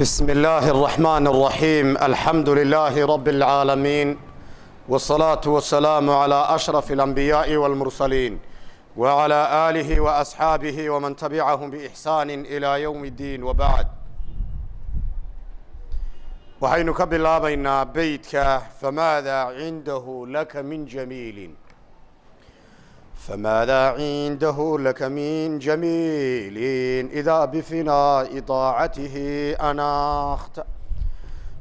بسم الله الرحمن الرحيم، الحمد لله رب العالمين، والصلاة والسلام على أشرف الأنبياء والمرسلين وعلى آله وأصحابه ومن تبعهم بإحسان إلى يوم الدين، وبعد. Waxaynu ka bilaabaynaa beytka "فماذا عنده لك من جميل". فماذا عنده لك من جميل إذا بفناء طاعته أناخت؟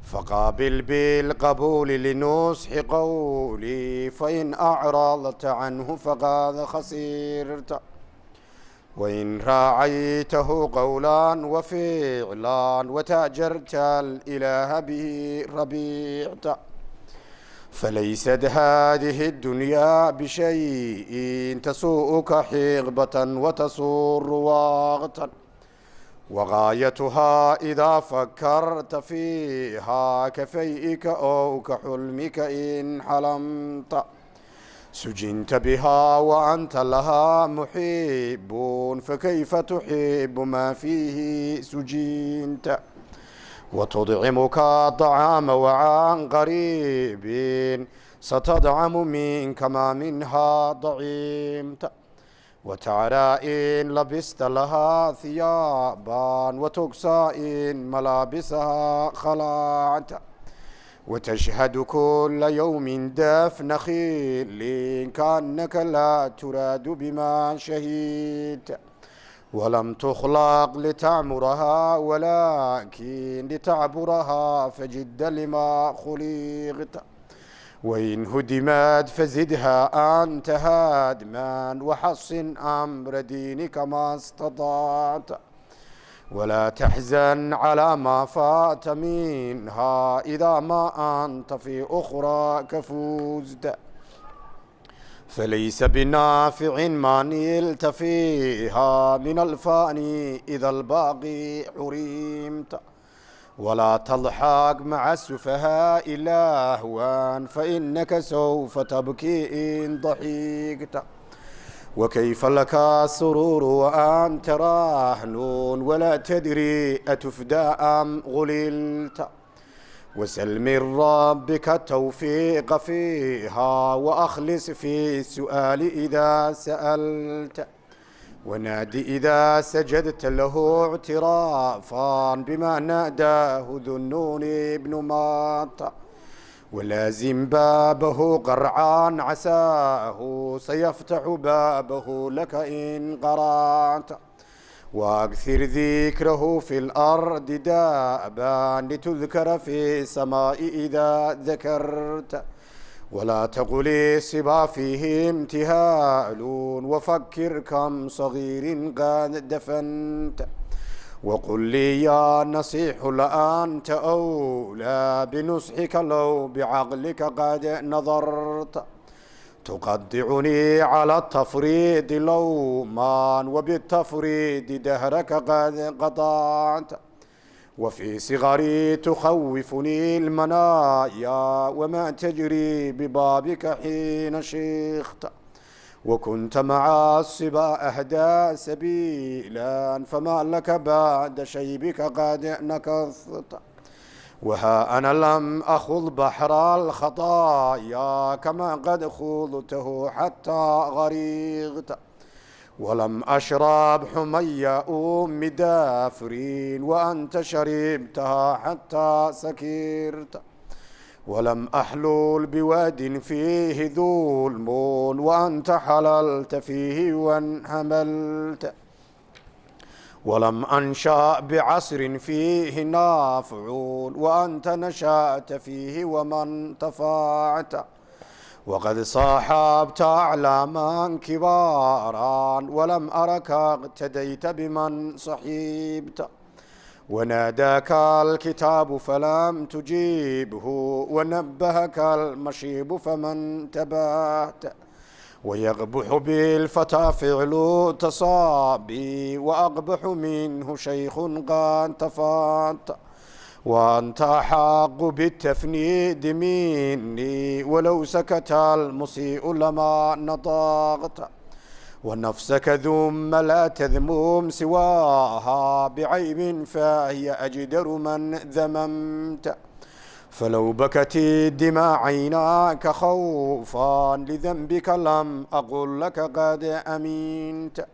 فقابل بالقبول لنصح قولي، فإن أعرضت عنه فقد خسرت، وإن راعيته قولا وفعلا وتاجرت الإله به ربحت. فليست هذه الدنيا بشيء تسوءك حقبة وتسر وقتا، وغايتها إذا فكرت فيها كفيئك أو كحلمك إن حلمت. سجنت بها وأنت لها محب، فكيف تحب ما فيه سجنت؟ وتطعمك الطعام وعن قريب ستطعم منك ما منها طعمت، وتعرى إن لبست لها ثيابا، وتكسى إن ملابسها خلعت، وتشهد كل يوم دفن خل كأنك لا تراد بما شهدت. ولم تخلق لتعمرها ولكن لتعبرها، فجد لما خلقت. وإن هدمت فزدها أنت هادما، وحصن أمر دينك ما استطعت. ولا تحزن على ما فات منها إذا ما أنت في أخرى كفزت، فليس بنافع ما نلت فيها من الفاني إذا الباقي حرمت. ولا تضحك مع السفهاء لهوا، فإنك سوف تبكي إن ضحكت. وكيف لك السرور وأنت راهن، ولا تدري أتفدى أم غللت؟ وسل من ربك التوفيق فيها، وأخلص في السؤال إذا سألت، ونادي إذا سجدت له اعترافا بما ناداه ذو النون بن متى. ولازم بابه قرعا، عساه سيفتح بابه لك إن قرعت. وأكثر ذكره في الأرض دأبا، لتذكر في السماء إذا ذكرت. ولا تقل الصبا فيه امتهال، وفكر كم صغير قد دفنت. وقل لي يا نصيح لأنت أولى بنصحك لو بعقلك قد نظرت. تقدعني على التفريط لوما، وبالتفريط دهرك قد قطعت. وفي صغري تخوفني المنايا، وما تجري ببابك حين شيخت. وكنت مع الصبا أهدى سبيلا، فما لك بعد شيبك قد نكثت؟ وها أنا لم أخض بحر الخطايا كما قد خضته حتى غرقت، ولم أشرب حمي أم دافرين، وأنت شربتها حتى سكرت. ولم أحلل بواد فيه ظلم، وأنت حللت فيه وانهملت. ولم أنشأ بعصر فيه نافع، وأنت نشأت فيه ومن تفاعت. وقد صاحبت أعلاما كبارا، ولم أرك اقتديت بمن صحبت. وناداك الكتاب فلم تجيبه، ونبهك المشيب فما انتبهت. ويقبح بالفتى فعل تصابي، وأقبح منه شيخ قد تفات. وأنت أحق بالتفنيد مني، ولو سكت المسيء لما نطقت. ونفسك ذم لا تذمم سواها بعيب فهي أجدر من ذممت. فلو بكت الدماء عيناك خوفا لذنبك لم أقل لك قد أمنت.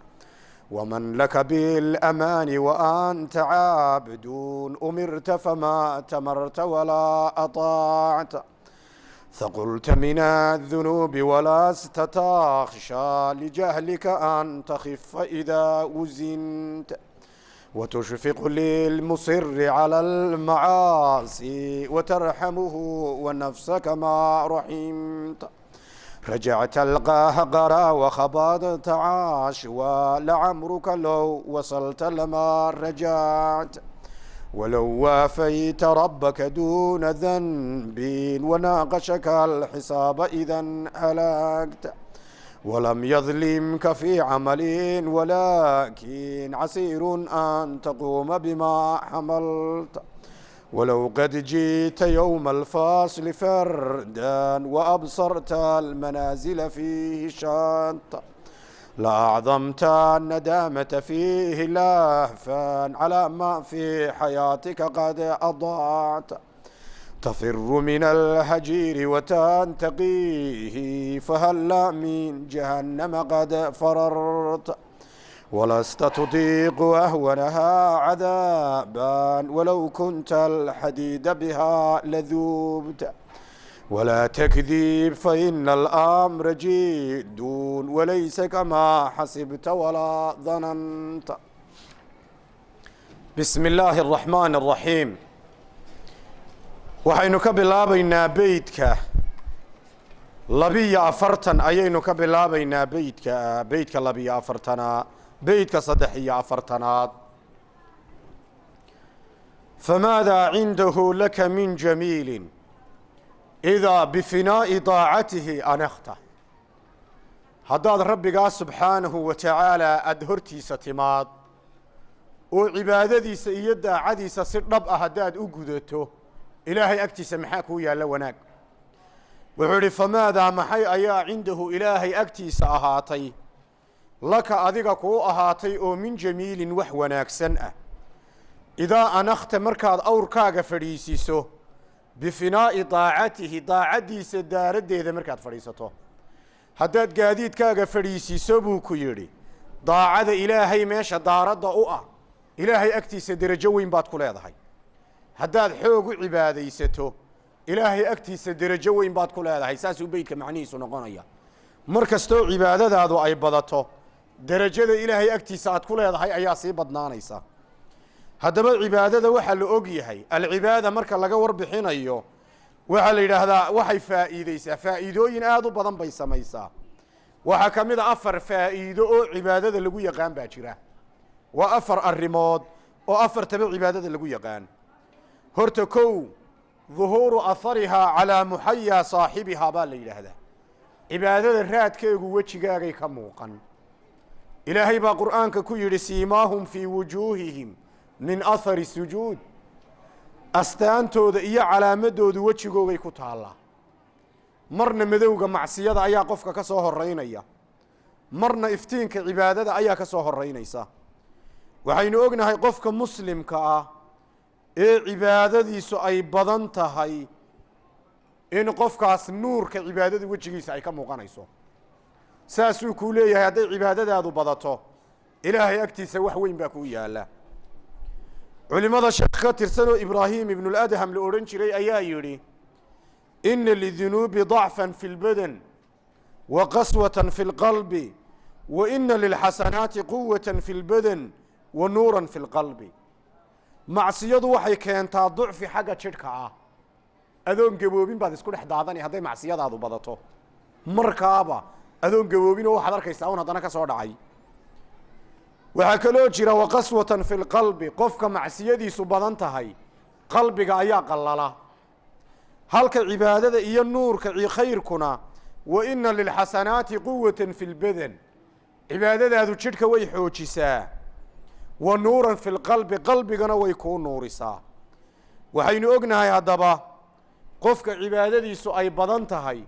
ومن لك بالأمان وأنت عابد أمرت فما تمرت ولا أطاعت. ثقلت من الذنوب ولست تخشى لجهلك أن تخف إذا وزنت. وتشفق للمصر على المعاصي وترحمه ونفسك ما رحمت. رجعت القهقرى وخبضت عاشوا لعمرك لو وصلت لما رجعت. ولو وافيت ربك دون ذنب وناقشك الحساب إذا هلكت. ولم يظلمك في عمل ولكن عسير أن تقوم بما حملت. ولو قد جئت يوم الفاصل فردا وأبصرت المنازل فيه شط لأعظمت الندامة فيه لهفا على ما في حياتك قد أضعت. تفر من الهجير وتنتقيه فهلا من جهنم قد فررت. ولست تطيق أهونها عذابا ولو كنت الحديد بها لذوبت. ولا تكذب فإن الأمر جد وليس كما حسبت ولا ظننت. بسم الله الرحمن الرحيم. Waxaynu ka bilaabaynaa beydka 42 ayaynu ka bilaabaynaa beydka 42aad, beydka 43aad. فماذا عنده لك من جميل إذا بفناء طاعته أنخت. Haddaad Rabbigaa subxaanahu wa tacaalaa aada hortiisa timaad oo cibaadadiisa iyo daacadiisa si dhab ah haddaad u gudato, Ilaahay agtiisa maxaa kuu yaalla wanaag? Wuxuu idhi: famaadaa, maxay ayaa cindahu, Ilaahay agtiisa ahaatay, laka, adiga kuu ahaatay, oo min jamiilin, wax wanaagsan ah, idaa anakhta, markaad awrkaaga fadhiisiso, bifinaa'i daacatihi, daacaddiisa daaraddeeda markaad fadhiisato? Haddaad gaadiidkaaga fadhiisiso, buu ku yidhi, daacada Ilaahay meesha daaradda u ah, Ilaahay agtiisa derajo weyn baad ku leedahay. Haddaad xoog u cibaadaysato, Ilaahay agtiisa derajo weyn baad ku leedahay. Saasuu beydka macnihiisu noqonaya. Mar kastoo cibaadadaadu ay badato, derajada Ilaahay agtiisa aad ku leedahay ayaa sii badnaanaysa. Haddaba cibaadada waxaa la og yahay, alcibaada marka laga warbixinayo, waxaa la yidhaahdaa waxay faa'iideysaa, faa'iidooyin aada u badan bay samaysaa. Waxaa ka mid a afar faa'iido oo cibaadada lagu yaqaan baa jira. Waa afar arrimood oo afartaba cibaadada lagu yaqaan. Horta kow, ظuhuuru atharihaa calaa muxayaa saaxibihaa baa la yidhaahdaa. Cibaadada raadkeegu wejigaagay ka muuqan. Ilaahay baa Qur'aanka ku yidhi: سيماهم في وجوههم من أثر السجود. Astaantooda iyo calaamadoodu wejigoogay ku taallaa. Marna madowga macsiyada ayaa qofka ka soo horeynaya, marna iftiinka cibaadada ayaa ka soo horeynaysa. Waxaynu ognahay qofka muslimka ah ee cibaadadiisu ay badan tahay in qofkaas nuurka cibaadada wejigiisa ay ka muuqanayso. Saasuu kuu leeyahay: hadday cibaadadaadu badato, Ilaahay agtiisa wax weyn baa kuu yaalla. Culimada sheekh ka tirsan oo Ibraahim Ibnuladham la odhan jiray ayaa yidhi: إن للذنوب ضعفا في البدن وقسوة في القلب، وإن للحسنات قوة في البدن ونورا في القلب. Macsiyadu waxay keentaa ducfi xagga jidhka ah. Adoon gaboobin baad isku dhex daadani hadday macsiyadaadu badato. Markaaba adoon gaboobin oo waxaad arkaysaa un haddana ka soo dhacay. Waxaa kaloo jira وقسوة في القلب. Qofka macsiyadiisu badan tahay qalbiga ayaa qallala, halka cibaadada iyo nuurka khayrkuna وإن للحسنات قوة في البدن, cibaadadaadu jidhka way xoojisaa, ونورا في القلب, qalbigana way kuu nuurisaa. Waxaynu ognahay haddaba qofka cibaadadiisu ay badan tahay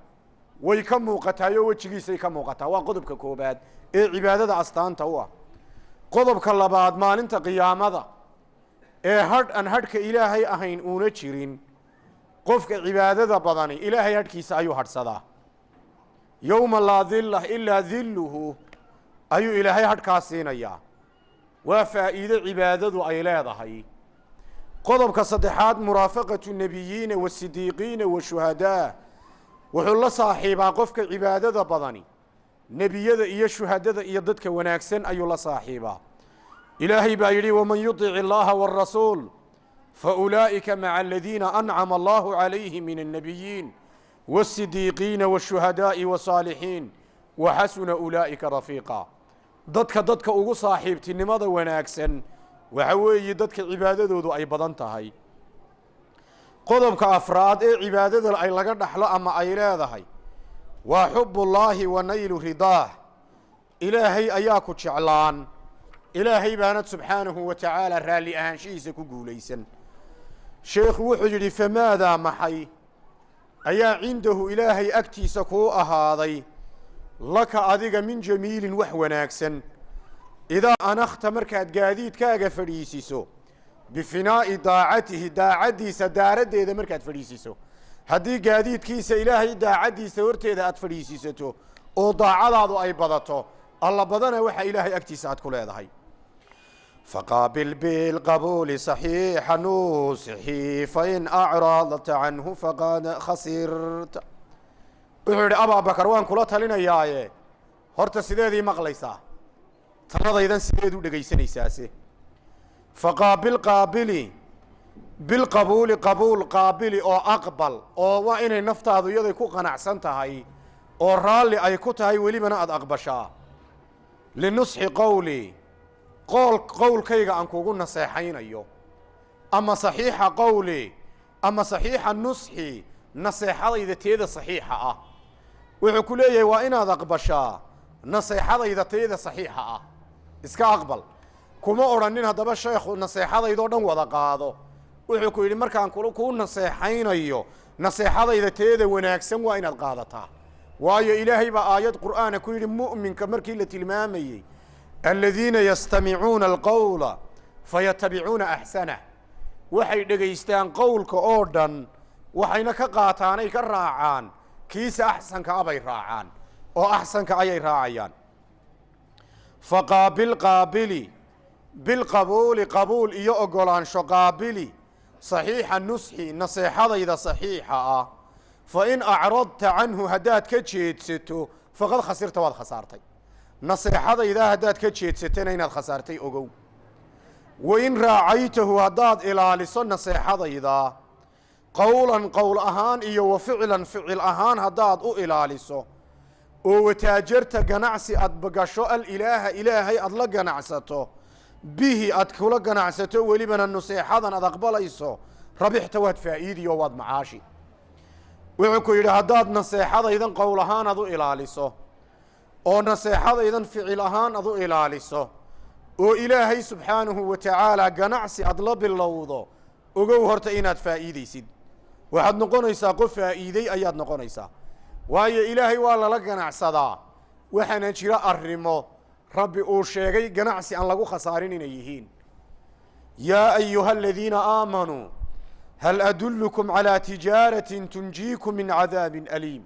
Way ka muuqataayoo wejigiisay ka muuqataa. Waa qodobka koobaad ee cibaadada astaanta u ah. Qodobka labaad, maalinta qiyaamada ee hadh aan hadhka Ilaahay ahayn uuna jirin, qofka cibaadada badani Ilaahay hadhkiisa ayuu hadhsadaa. Yowma laa dilla ilaa dilluhu ayuu Ilaahay hadhkaa siinayaa. Waa faa'iido cibaadadu ay leedahay. Qodobka saddexaad, muraafaqatu nebiyiina wasidiiqiina wa shuhadaa. Wuxuu la saaxiibaa qofka cibaadada badani nebiyada iyo shuhadada iyo dadka wanaagsan ayuu la saaxiibaa. Ilaahay baa yidhi: "Waman yudic illaaha wاrasuul faulaa'ika maca aladiina ancama allahu calayhim min annabiyiin wاsidiiqiina wاshuhadaa'i wasaalixiin waxasuna ulaa'ika rafiiqa." Dadka ugu saaxiibtinimada wanaagsan waxa weeye dadka cibaadadoodu ay badan tahay. Qodobka afraad ee cibaadada ay laga dhaxlo ama ay leedahay waa xubullaahi wa naylu ridaah. Ilaahay ayaa ku jeclaan, Ilaahay baanad subxaanahu wa tacaala raalli ahaanshihiisa ku guulaysan. Sheekhu wuxuu yidhi: "Famaadaa, maxay ayaa cindahu, Ilaahay agtiisa kuu ahaaday, laka adiga, min jamiilin, wax wanaagsan, idaa anakhta, markaad gaadiidkaaga fadhiisiso, bifinaa'i daacatihi, daacaddiisa daaraddeeda markaad fadhiisiso? Haddii gaadiidkiisa Ilaahay daacaddiisa horteeda aad fadhiisiisato oo daacadaadu ay badato, alla badana waxa Ilaahay agtiisa aad ku leedahay." Faqaabil bilqabuuli saxiixa nuusixi, fain acradta canhu faqad khasirta. Wuxuu yidhi: "Abaabakar, waan kula talinayaaye, horta sideedii maqlaysaa? Taladaydan sideed u dhegaysanaysaase? Faqaabil, qaabili, bilqabuuli, qabuul qaabili oo aqbal, oo waa inay naftaadu iyaday ku qanacsan tahay oo raalli ay ku tahay, welibana aada aqbashaa linusxi qowli, qowlkayga aan kugu naseexaynayo, ama saxiixa qowli ama saxiixa nusxi, naseexadayda teeda saxiixa ah." Wuxuu ku leeyahay, waa inaad aqbashaa naseexadayda teeda saxiixa ah. Iska aqbal kuma odhanin. Haddaba sheekhu naseexadaydoo dhan wada qaado. Wuxuu ku yidhi, markaan kuu naseexaynayo, naseexadayda teeda wanaagsan waa inaad qaadataa. Waayo, Ilaahay baa aayad Qur'aana ku yidhi mu'minka markii la tilmaamayey: "Aladiina yastamicuuna alqowla fayatabicuuna axsanah." Waxay dhegaystaan qowlka oo dhan, waxayna ka qaataanay ka raacaan kiisa axsanka a bay raacaan, oo axsanka ayay raacayaan. Faqaabil, qaabili, bilqabuuli, qabuul iyo ogolaansho qaabili, saxiixa nusxi, naseexadayda saxiixa ah. Fa in acradta canhu, haddaad ka jeedsato, faqad khasirta, waad khasaartay. Naseexadaydaa haddaad ka jeedsatana, inaad khasaartay ogow. Wain raacaytahu, haddaad ilaaliso naseexadaydaa, qowlan, qowl ahaan, iyo wa ficlan, ficil ahaan haddaad u ilaaliso, oo wataajarta, ganacsi aad gasho, alilaaha, Ilaahay aad la ganacsato, bihi aad kula ganacsato, welibana naseexadan aad aqbalayso, rabixta, waad faa'iidi oo waad macaashi. Wuxuu ku yidhi, haddaad naseexadaydan qowl ahaan aad u ilaaliso oo naseexadaydan ficil ahaan aad u ilaaliso oo Ilaahay subxaanahu wa tacaala ganacsi aad la bilowdo, ogow horta inaad faa'iidaysid. Waxaad noqonaysaa qof faa'iidey ayaad noqonaysaa, waayo Ilaahay waa lala ganacsadaa. Waxaana jira arrimo Rabbi uu sheegay ganacsi aan lagu khasaarin inay yihiin. "Yaa ayuha aladiina aamanuu, hal adullukum calaa tijaaratin tunjiikum min cadaabin aliim."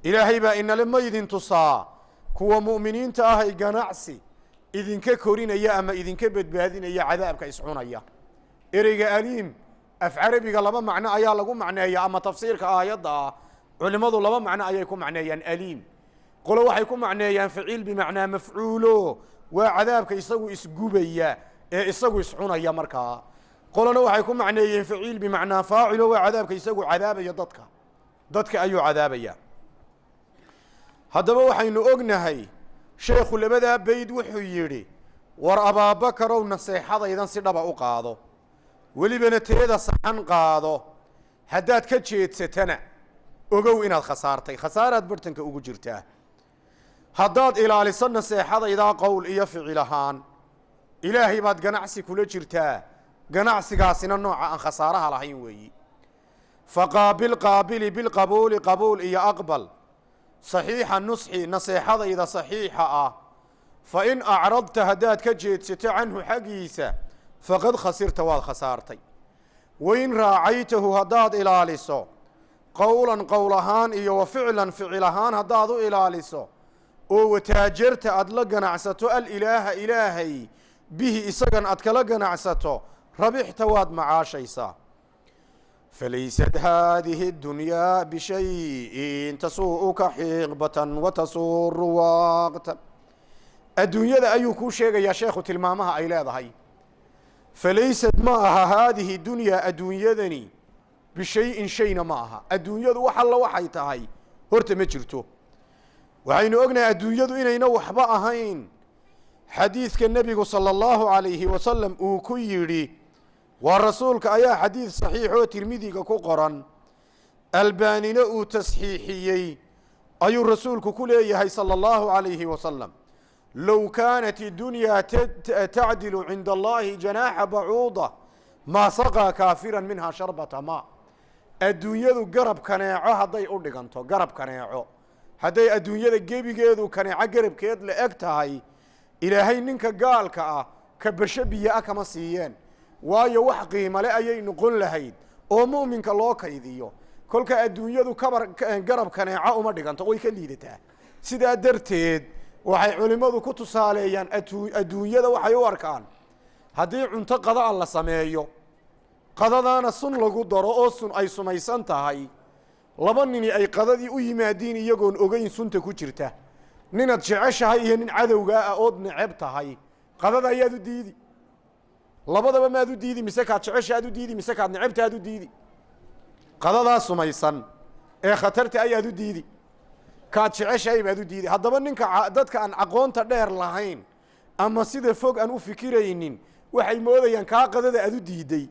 Ilaahay baa inale: ma idin tusaa, kuwa mu'miniinta ahay, ganacsi idinka korinaya ama idinka badbaadinaya cadaabka iscunaya? Ereyga aliim af Carabiga laba macno ayaa lagu macneeya, ama tafsiirka aayadda ah culimmadu laba macno ayay ku macneeyaan aliim. Qolo waxay ku macneeyaan faciil bimacnaa mafcuulo, waa cadaabka isagu isgubaya ee isagu iscunaya markaa. Qolona waxay ku macneeyeen faciil bimacnaa faacilo, waa cadaabka isagu cadaabaya dadka, dadka ayuu cadaabaya. Haddaba waxaynu ognahay, sheekhu labadaa bayd wuxuu yidhi: war Abaabakarow, naseexadaydan si dhaba u qaado, welibana teeda saxan qaado. Haddaad ka jeedsatana, ogow inaad khasaartay, khasaaraad bartanka ugu jirtaa. Haddaad ilaaliso naseexadaydaa qowl iyo ficil ahaan, Ilaahay baad ganacsi kula jirtaa, ganacsigaasina nooca aan khasaaraha lahayn weeyi. Faqaabil, qaabili, bilqabuuli, qabuul iyo aqbal. Saxiixa nusxi, naseexadayda saxiixa ah. Fa in acradta, haddaad ka jeedsato, canhu, xaggiisa, faqad khasirta, waad khasaartay. Wain raacaytahu, haddaad ilaaliso, qowlan, qowl ahaan, iyo wa ficlan, ficil ahaan haddaad u ilaaliso, oo wataajarta, aada la ganacsato, alilaaha, Ilaahay, bihi, isagan aad kala ganacsato, rabixta, waad macaashaysaa. Falaysat haadihi اdunyaa bishayin tasuu'uka xiqbatan watasuru waqtan. Adduunyada ayuu kuu sheegayaa sheekhu tilmaamaha ay leedahay. Falaysad, ma aha, haadihi dunyaa, adduunyadani, bishayin, shayna ma aha. Adduunyadu wax alla waxay tahay horta ma jirto. Waxaynu ognahay adduunyadu inayna waxba ahayn. Xadiidka nebigu sala allahu calayhi wasalam uu ku yidhi, waa rasuulka ayaa xadiid saxiix oo Tirmidiga ku qoran, Albaanina uu tasxiixiyey, ayuu rasuulku ku leeyahay sala allahu calayhi wasalam: low kaanat idunyaa tacdilu cinda allahi janaaxa bacuuda maa saqaa kaafiran minhaa sharbata maa. Adduunyadu garab kaneeco hadday u dhiganto, garab kaneeco hadday adduunyada gebigeedu kaneeco garabkeed la eg tahay, Ilaahay ninka gaalka ah ka basho biyo ah kama siiyeen, waayo wax qiimale ayay noqon lahayd oo mu'minka loo kaydiyo. Kolka adduunyadu kabar garab kaneeco uma dhiganto, way ka liidataa. Sidaa darteed waxay culimmadu ku tusaaleeyaan adduunyada, waxay u arkaan haddii cunto qadaa la sameeyo, qadadaana sun lagu daro oo sun ay sumaysan tahay, laba nini ay qadadii u yimaadiin iyagoon ogeyn sunta ku jirta, ninaad jeceshahay iyo nin cadowgaa ah ood neceb tahay, qadada ayaad u diidi? Labadaba maad u diidi, mise kaad jecesha aad u diidi, mise kaad necebta aad u diidi? Qadadaa sumaysan ee khatarta ayaad u diidi? Kaad jeceshahay baad u diidi. Haddaba ninka dadka aan aqoonta dheer lahayn ama sida fog aan u fikiraynin waxay moodayaan kaa qadada aad u diiday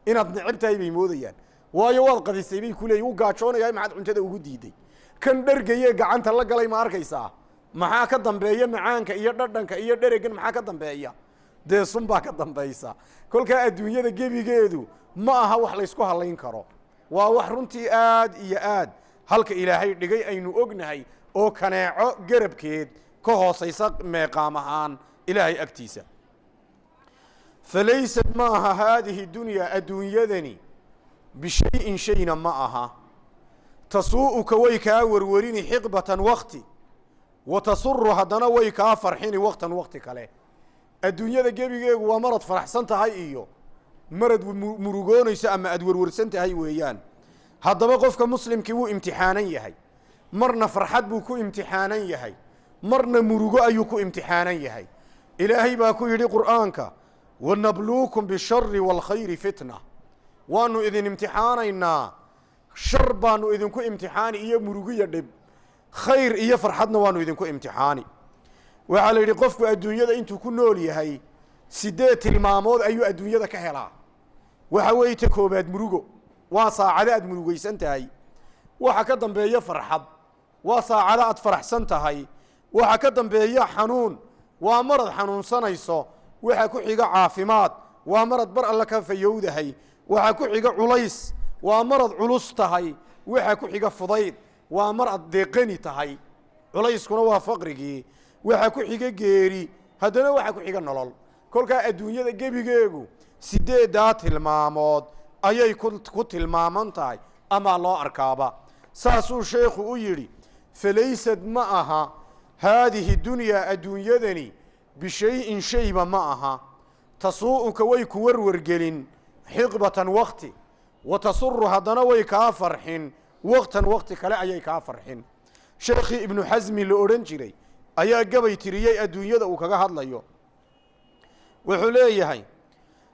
inaad neceb tahay bay moodayaan, waayo waad qadisay bay ku leeyihin, u gaajoonayaa, maxaad cuntada ugu diiday? Kan dhergaye gacanta la galay ma arkaysaa? Maxaa ka dambeeya macaanka iyo dhadhanka iyo dheregan? Maxaa ka dambeeya? Dee sun baa ka dambaysa. Kolkaa adduunyada gebigeedu ma aha wax laysku halayn karo. Waa wax runtii aad iyo aad halka Ilaahay dhigay aynu ognahay oo kaneeco garabkeed ka hoosaysa meeqaam ahaan Ilaahay agtiisa. Falaysad, ma aha, haadihi dunyaa, adduunyadani, bishayin, shayna ma aha. Tasuu'uka, way kaa warwarini, xiqbatan, wakti, wa tasuru, haddana way kaa farxini, waqtan, wakti kale. Adduunyada gebigeegu waa marad faraxsan tahay iyo marad murugoonayso ama aad warwarsan tahay weeyaan. Haddaba qofka muslimkii wuu imtixaanan yahay. Marna farxad buu ku imtixaanan yahay, marna murugo ayuu ku imtixaanan yahay. Ilaahay baa ku yidhi Qur'aanka: wanabluukum bishari waalkhayri fitna. Waanu idin imtixaanaynaa, shar baanu idinku imtixaani iyo murugiyo dhib, khayr iyo farxadna waanu idinku imtixaani. Waxaa la yidhi qofku adduunyada intuu ku nool yahay sideed tilmaamood ayuu adduunyada ka helaa. Waxa weeye ta koobaad murugo, waa saacado aad murugaysan tahay. Waxa ka dambeeya farxad, waa saacado aad faraxsan tahay. Waxa ka dambeeya xanuun, waa marad xanuunsanayso. Waxa ku xiga caafimaad, waa marad bar alle ka fayowdahay. Waxa ku xiga culays, waa marad culus tahay. Waxa ku xiga fudayd, waa mar aad deeqani tahay, culayskuna waa faqrigii. Waxa ku xiga geeri, haddana waxa ku xiga nolol. Kolkaa adduunyada gebigeegu sideeddaa tilmaamood ayay ku tilmaaman tahay amaa loo arkaaba. Saasuu sheekhu u yidhi: falaysad, ma aha, haadihi dunyaa, adduunyadani, bishayin, shayba ma aha. Tasuu'uka, way ku warwargelin, xiqbatan, wakti, wa tasuru, haddana way kaa farxin, waqtan, wakti kale ayay kaa farxin. Sheekhii Ibnu Xasmi la odhan jiray ayaa gabay tiriyey adduunyada uu kaga hadlayo. Wuxuu leeyahay: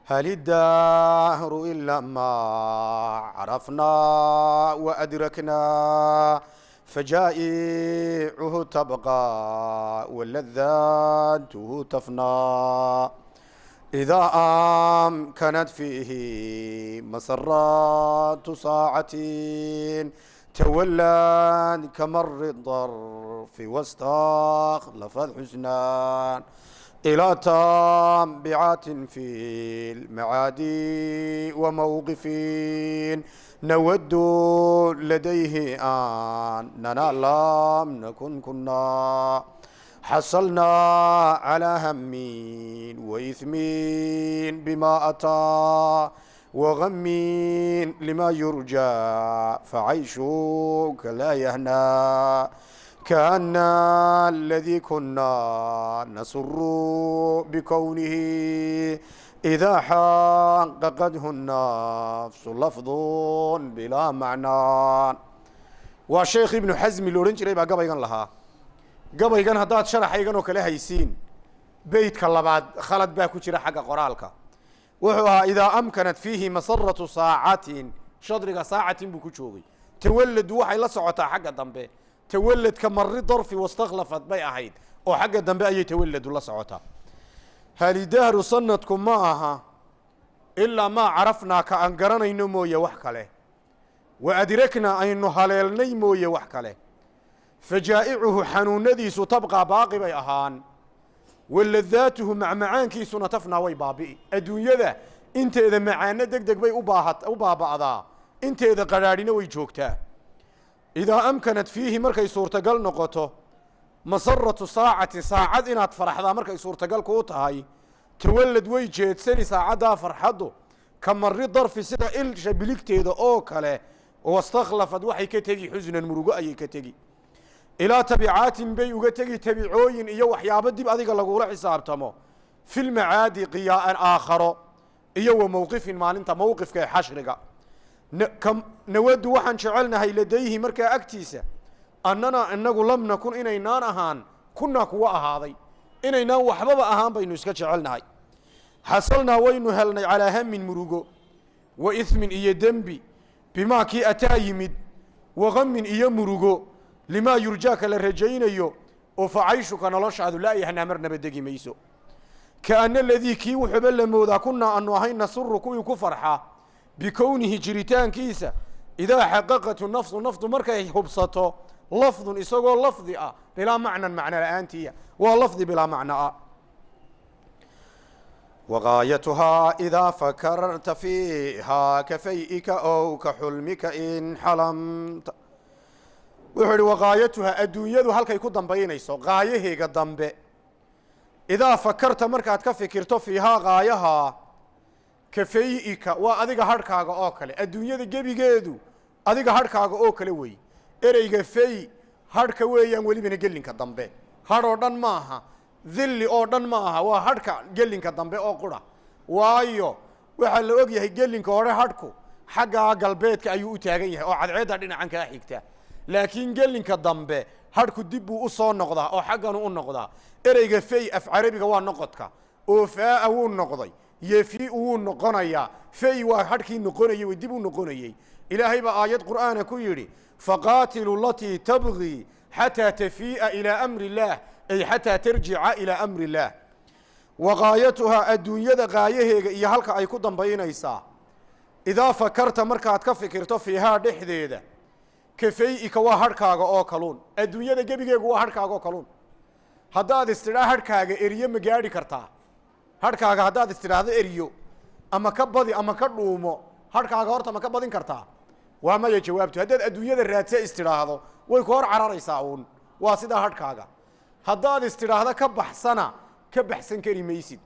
hal iddahru ilaa maa carafnaa waadraknaa, fajaa'icuhu tabqى waladaatuhu tafnaa, idaa amkanat fiihi masaraatu saacatin tawallad kamari darfi wastakhlafat xusnaan. إلى تابعات في المعادي وموقفين نود لديه أننا لم نكن كنا حصلنا على هم وإثم بما أتى وغم لما يرجى فعيشك لا يهنى كأن الذي كنا نسر بكونه إذا حققته النفس لفظ بلا معنى. Waa Sheekh Ibnu Xasmi la odhan jiray baa gabaygan lahaa. Gabaygan haddaad sharaxaygan oo kale haysiin, beytka labaad khalad baa ku jira xagga qoraalka. Wuxuu ahaa idaa amkanat fiihi masaratu saacatin, shadriga saacatin buu ku joogay. Tawalladu waxay la socotaa xagga dambe. Tawaladka mari darfi wastakhlafad bay ahayd, oo xagga dambe ayay tawalladu la socotaa. Halidahru sanadku ma aha ilaa maa carafnaa, ka aan garanayno mooye wax kale, wa adraknaa, aynu haleelnay mooye wax kale. Fajaa'icuhu, xanuunadiisu, tabqaa, baaqi bay ahaan, waladaatuhu, macmacaankiisuna, tafnaa, way baabi'i. Adduunyada inteeda macaano deg deg bay u baaba'daa, inteeda qadhaadhina way joogtaa. Idaa amkanat fiihi, markay suurtagal noqoto, masaratu saacatin, saacad inaad faraxdaa markay suurtagal kuu tahay, tawallad, way jeedsani saacaddaa farxaddu, ka mari darfi, sida ilsha biligteeda oo kale, wastakhlafad, waxay ka tegi, xusnan, murugo ayay ka tegi. Ilaa tabicaatin bay uga tegi, tabicooyin iyo waxyaabo dib adiga lagula xisaabtamo, filmacaadi, qiyaaan aakharo, iyo wa mowqifin, maalinta mowqifka ee xashriga. Nawadu, waxaan jecelnahay, ladayhi, markaa agtiisa, annana, inagu, lam nakun, inaynaan ahaan, kunaa, kuwa ahaaday, inaynaan waxbaba ahaan baynu iska jecelnahay. Xasalnaa, waynu helnay, calaa hamin, murugo, wa ismin, iyo dembi, bimaa, kii, ataa, yimid, wa gamin, iyo murugo, limaa yurjaaka, la rajaynayo, oo facayshuka, noloshaadu, laa yahnaa, marnaba degi mayso. Kaana aladii, kii wuxuuba la moodaa, kunaa, aanu ahayn, nasuru, kuwii ku farxaa, bikownihi, jiritaankiisa, idaa xaqaqatu nafsu, naftu markay hubsato, lafdun, isagoo lafdi ah, bilaa macnan, macno la-aantiya, waa lafdi bilaa macno ah. وغايتها إذا فكرت فيها كفيئك أو كحلمك إن حلمت. Wuxuu ihi: waqaayatuha, adduunyadu halkay ku dambaynayso, qaayaheega dambe, idaa fakarta, markaad ka fikirto, fiihaa, qaayahaa, kafay-ika, waa adiga hadhkaaga oo kale. Adduunyada gebigeedu adiga hadhkaaga oo kale wey. Ereyga fay hadhka weeyaan, welibana gelinka dambe. Hadh oo dhan maaha, dhilli oo dhan ma aha, waa hadhka gelinka dambe oo qura. Waayo, waxaa la og yahay gelinka hore hadhku xaggaa galbeedka ayuu u taagan yahay oo cadceedda dhinacan kaa xigta, laakiin gelinka dambe hadhku dib buu u soo noqdaa oo xagganu u noqdaa. Ereyga fay af carabiga waa noqodka, oo faaa wuu noqday, yefiu wuu noqonayaa. Fay waa hadhkii noqonayey, way dib u noqonayey. Ilaahay baa aayad qur'aana ku yidhi: faqaatiluu alatii tabgii xataa tafii'a ilaa amri illaah, ay xataa tarjica ilaa amri illaah. Waqaayatuhaa, adduunyada qaayaheega iyo halka ay ku dambaynaysaa, idaa fakarta, markaad ka fikirto, fiihaa, dhexdeeda, kafay-ika, waa hadhkaaga oo kaluun. Adduunyada gebigeegu waa hadhkaaga oo kaluun. Haddaad istidhaa hadhkaaga eriyo, ma gaadhi kartaa hadhkaaga? Haddaad istidhaahdo eriyo ama ka badi ama ka dhuumo hadhkaaga, horta ma ka badin kartaa? Waa maya jawaabtu. Haddaad adduunyada raadse istidhaahdo, way ku hor cararaysaa uun. Waa sidaa hadhkaaga. Haddaad istidhaahdo ka baxsana, ka baxsan kari maysid.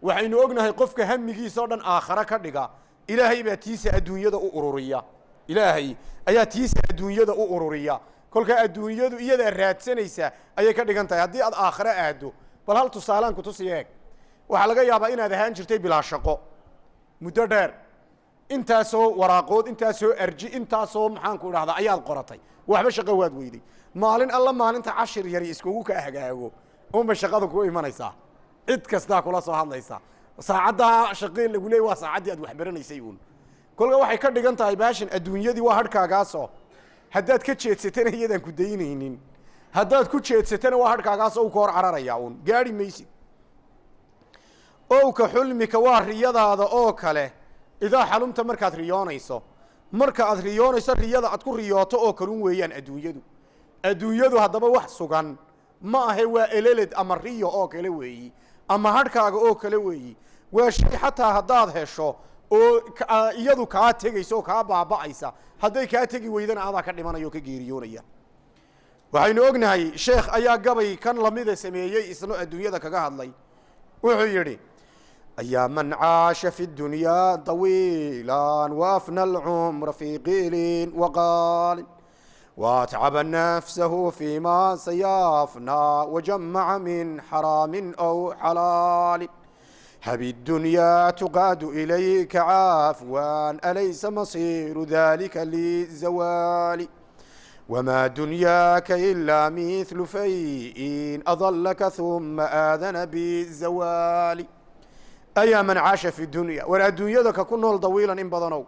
Waxaynu ognahay qofka hamigiisa oo dhan aakhare ka dhiga, Ilaahay baa tiisa adduunyada u ururiya. Ilaahay ayaa tiisa adduunyada u ururiya. Kolkaa adduunyadu iyadaa raadsanaysa ayay ka dhigan tahay haddii aad aakhare aaddo. Bal hal tusaalaan kutusi eeg. Waxaa laga yaabaa inaad ahaan jirtay bilaa shaqo muddo dheer. Intaasoo waraaqood, intaasoo arji, intaasoo maxaanku idhahdaa ayaad qoratay, waxba shaqo waad weyday. Maalin alla maalinta cashir yari iskugu kaa hagaago unbay shaqada ku imanaysaa, cid kastaa kula soo hadlaysaa. Saacaddaa shaqeen lagu leey waa saacaddii aad waxbaranaysay uun. Kolka waxay ka dhigan tahay baashan adduunyadii waa hadhkaagaasoo haddaad ka jeedsatana iyadaan ku daynaynin, haddaad ku jeedsatana waa hadhkaagaasoo u ka hor cararayaa uun, gaadhi maysid. Owka xulmika, waa riyadaada oo kale, idaa xalumta, markaad riyoonayso. Marka aad riyoonayso, riyada aad ku riyooto oo kalun weeyaan adduunyadu. Adduunyadu haddaba wax sugan ma ahe, waa eleled ama riyo oo kale weeyi. Ama hadhkaaga oo kale weeyi. Waa shay xataa haddaad hesho oo iyadu kaa tegaysa oo kaa baaba'aysa, hadday kaa tegi weydana adaa ka dhimanaya oo ka geeriyoonaya. Waxaynu ognahay sheekh ayaa gabay kan lamida sameeyey, isna adduunyada kaga hadlay. Wuxuu yidhi: "Ayaa man caasha fi dunyaa طawiila waafna alcumra fi qiilin waqaalin waatcaba nafsahu fima sayafna wajamaca min xaraamin aw xalaalin, habi dunyaa tuqaadu ilayka caafwan, alaysa masiiru dalika lizawaali? Wmaa dunyaaka ilaa mithlu fayin adalaka huma aadana bizawaali." Ayaa man caasha fi dunya, war adduunyada ka ku nool, dawiilan in badanow,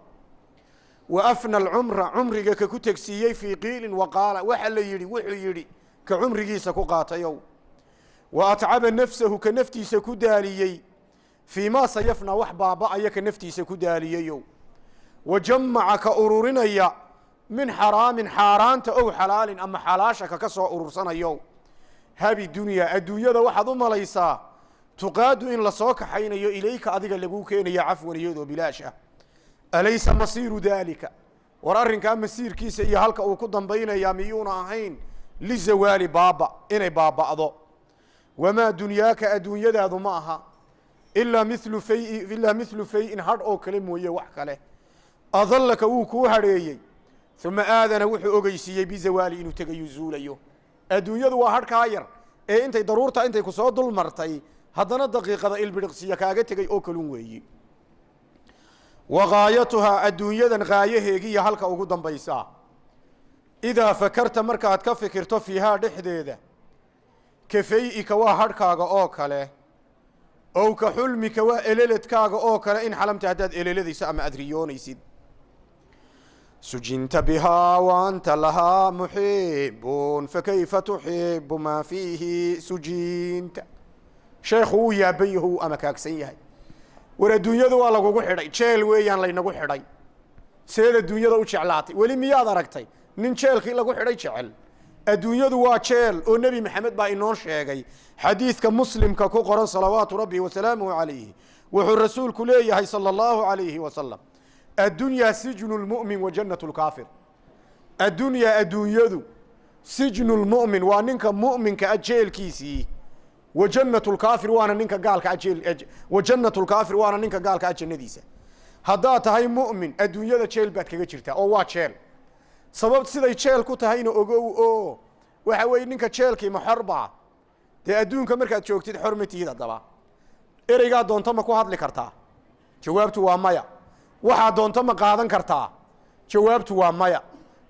wa afna alcumra, cumriga ka ku tegsiiyey, fii qiilin waqaala, waxa la yidhi, wuxuu yidhi, ka cumrigiisa ku qaatayow, wa atcaba nafsahu, ka naftiisa ku daaliyey, fii maa sayafna, wax baaba'aya ka naftiisa ku daaliyeyow, wa jamaca, ka ururinaya, min xaraamin, xaaraanta, ow xalaalin, ama xalaasha kaka soo urursanayow, habi dunyaa, adduunyada waxaad u malaysaa, tuqaadu, in lasoo kaxaynayo, ilayka, adiga laguu keenayo, cafwan, iyadoo bilaash ah. Alaysa masiiru daalika, war arrinkaa masiirkiisa iyo halka uu ku dambaynayaa miyuuna ahayn, lizawaali, baaba inay baaba'do? Wamaa dunyaaka, adduunyadaadu ma aha, ilaa mithlu fayin, hadh oo kale mooye wax kale, adallaka, wuu kuu hadheeyey, uma aadana, wuxuu ogeysiiyey, bizawaali, inuu tegayo, zuulayo. Adduunyadu waa hadhkaa yar ee intay daruurta intay kusoo dul martay haddana daqiiqada ilbidhiqsiya kaaga tegay oo kalun weeyi. Wa gaayatuhaa, adduunyadan gaayaheegiya halka ugu dambaysaa, idaa fakarta, markaad ka fikirto, fiihaa, dhexdeeda, ka fay-ika, waa hadhkaaga oo kale, ow ka xulmika, waa eleledkaaga oo kale, in xalamta, haddaad eleladayso ama aad riyoonaysid. Sujinta bihaa wa anta lahaa muxibun, fakayfa tuxibu maa fiihi sujinta? Sheekhu wuu yaaban yaho, wuu amakaagsan yahay. War adduunyadu waa lagugu xidhay, jeel weeyaan laynagu xidhay. Seed adduunyada u jeclaatay? Weli miyaad aragtay nin jeelkii lagu xidhay jecel? Adduunyadu waa jeel oo Nebi Maxamed baa inoo sheegay. Xadiidka Muslimka ku qoran, salawaatu rabbi wasalaamuhu calayhi, wuxuu rasuulku leeyahay, sala allahu calayhi wasalam: "Addunyaa sijnu lmu'min wa jannatu lkaafir." Addunyaa, adduunyadu, sijnu lmu'min, waa ninka mu'minka a jeelkiisii, wa jannatu lkaafir, waana ninka gaalka ajeel, wa jannatu lkaafir, waana ninka gaalka a jannadiisa. Haddaad tahay mu'min, adduunyada jeel baad kaga jirtaa oo waa jeel. Sabab siday jeel ku tahayna ogow, oo waxa weeye ninka jeelkii ma xorbaa? Dee adduunka markaad joogtid xor ma tihid. Haddaba ereygaa doonto ma ku hadli kartaa? Jawaabtu waa maya. Waxaa doonto ma qaadan kartaa? Jawaabtu waa maya.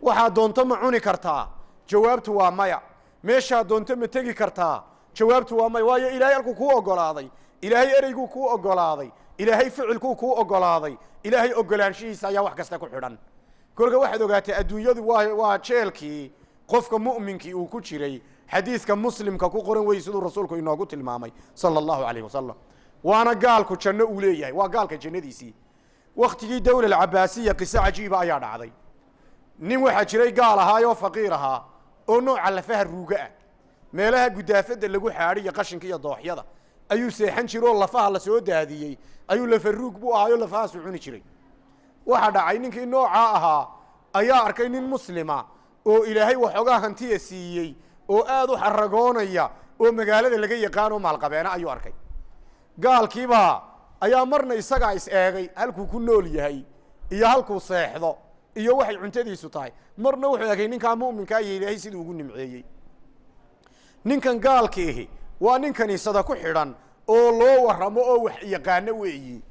Waxaa doonto ma cuni kartaa? Jawaabtu waa maya. Meeshaa doonto ma tegi kartaa? Jawaabtu waa maya. Waayo, Ilaahay halkuu kuu ogolaaday, Ilaahay ereyguu kuu ogolaaday, Ilaahay ficilkuu kuu ogolaaday, Ilaahay ogolaanshihiisa ayaa wax kasta ku xidhan. Kolka waxaad ogaatay adduunyadu waa jeelkii qofka mu'minkii uu ku jiray. Xadiidka Muslimka ku qoran wey siduu rasuulku inoogu tilmaamay, sala allahu calayh wasalam. Waana gaalku janno uu leeyahay, waa gaalka jannadiisii. Waktigii dowla alcabaasiya qiso cajiiba ayaa dhacday. Nin waxaa jiray gaal ahaayoo faqiir ahaa oo nooca lafaha ruuga ah. Meelaha gudaafadda lagu xaadhiyo, qashinka iyo dooxyada ayuu seexan jira oo lafaha lasoo daadiyey ayuu, lafa ruug buu ahaayo, lafahaasuu cuni jiray. Waxaa dhacay, ninkii noocaa ahaa ayaa arkay nin muslima oo Ilaahay waxoogaa hantiya siiyey oo aad u xaragoonaya oo magaalada laga yaqaanoo maalqabeena ayuu arkay. Gaalkiibaa ayaa marna isagaa is eegay halkuu ku nool yahay iyo halkuu seexdo iyo waxay cuntadiisu tahay, marna wuxuu eegay ninkaa mu'minkaa iyo Ilaahay siduu ugu nimceeyey. Ninkan gaalkiihi waa nin kaniisada ku xidhan oo loo warramo oo wax yaqaano weeyi.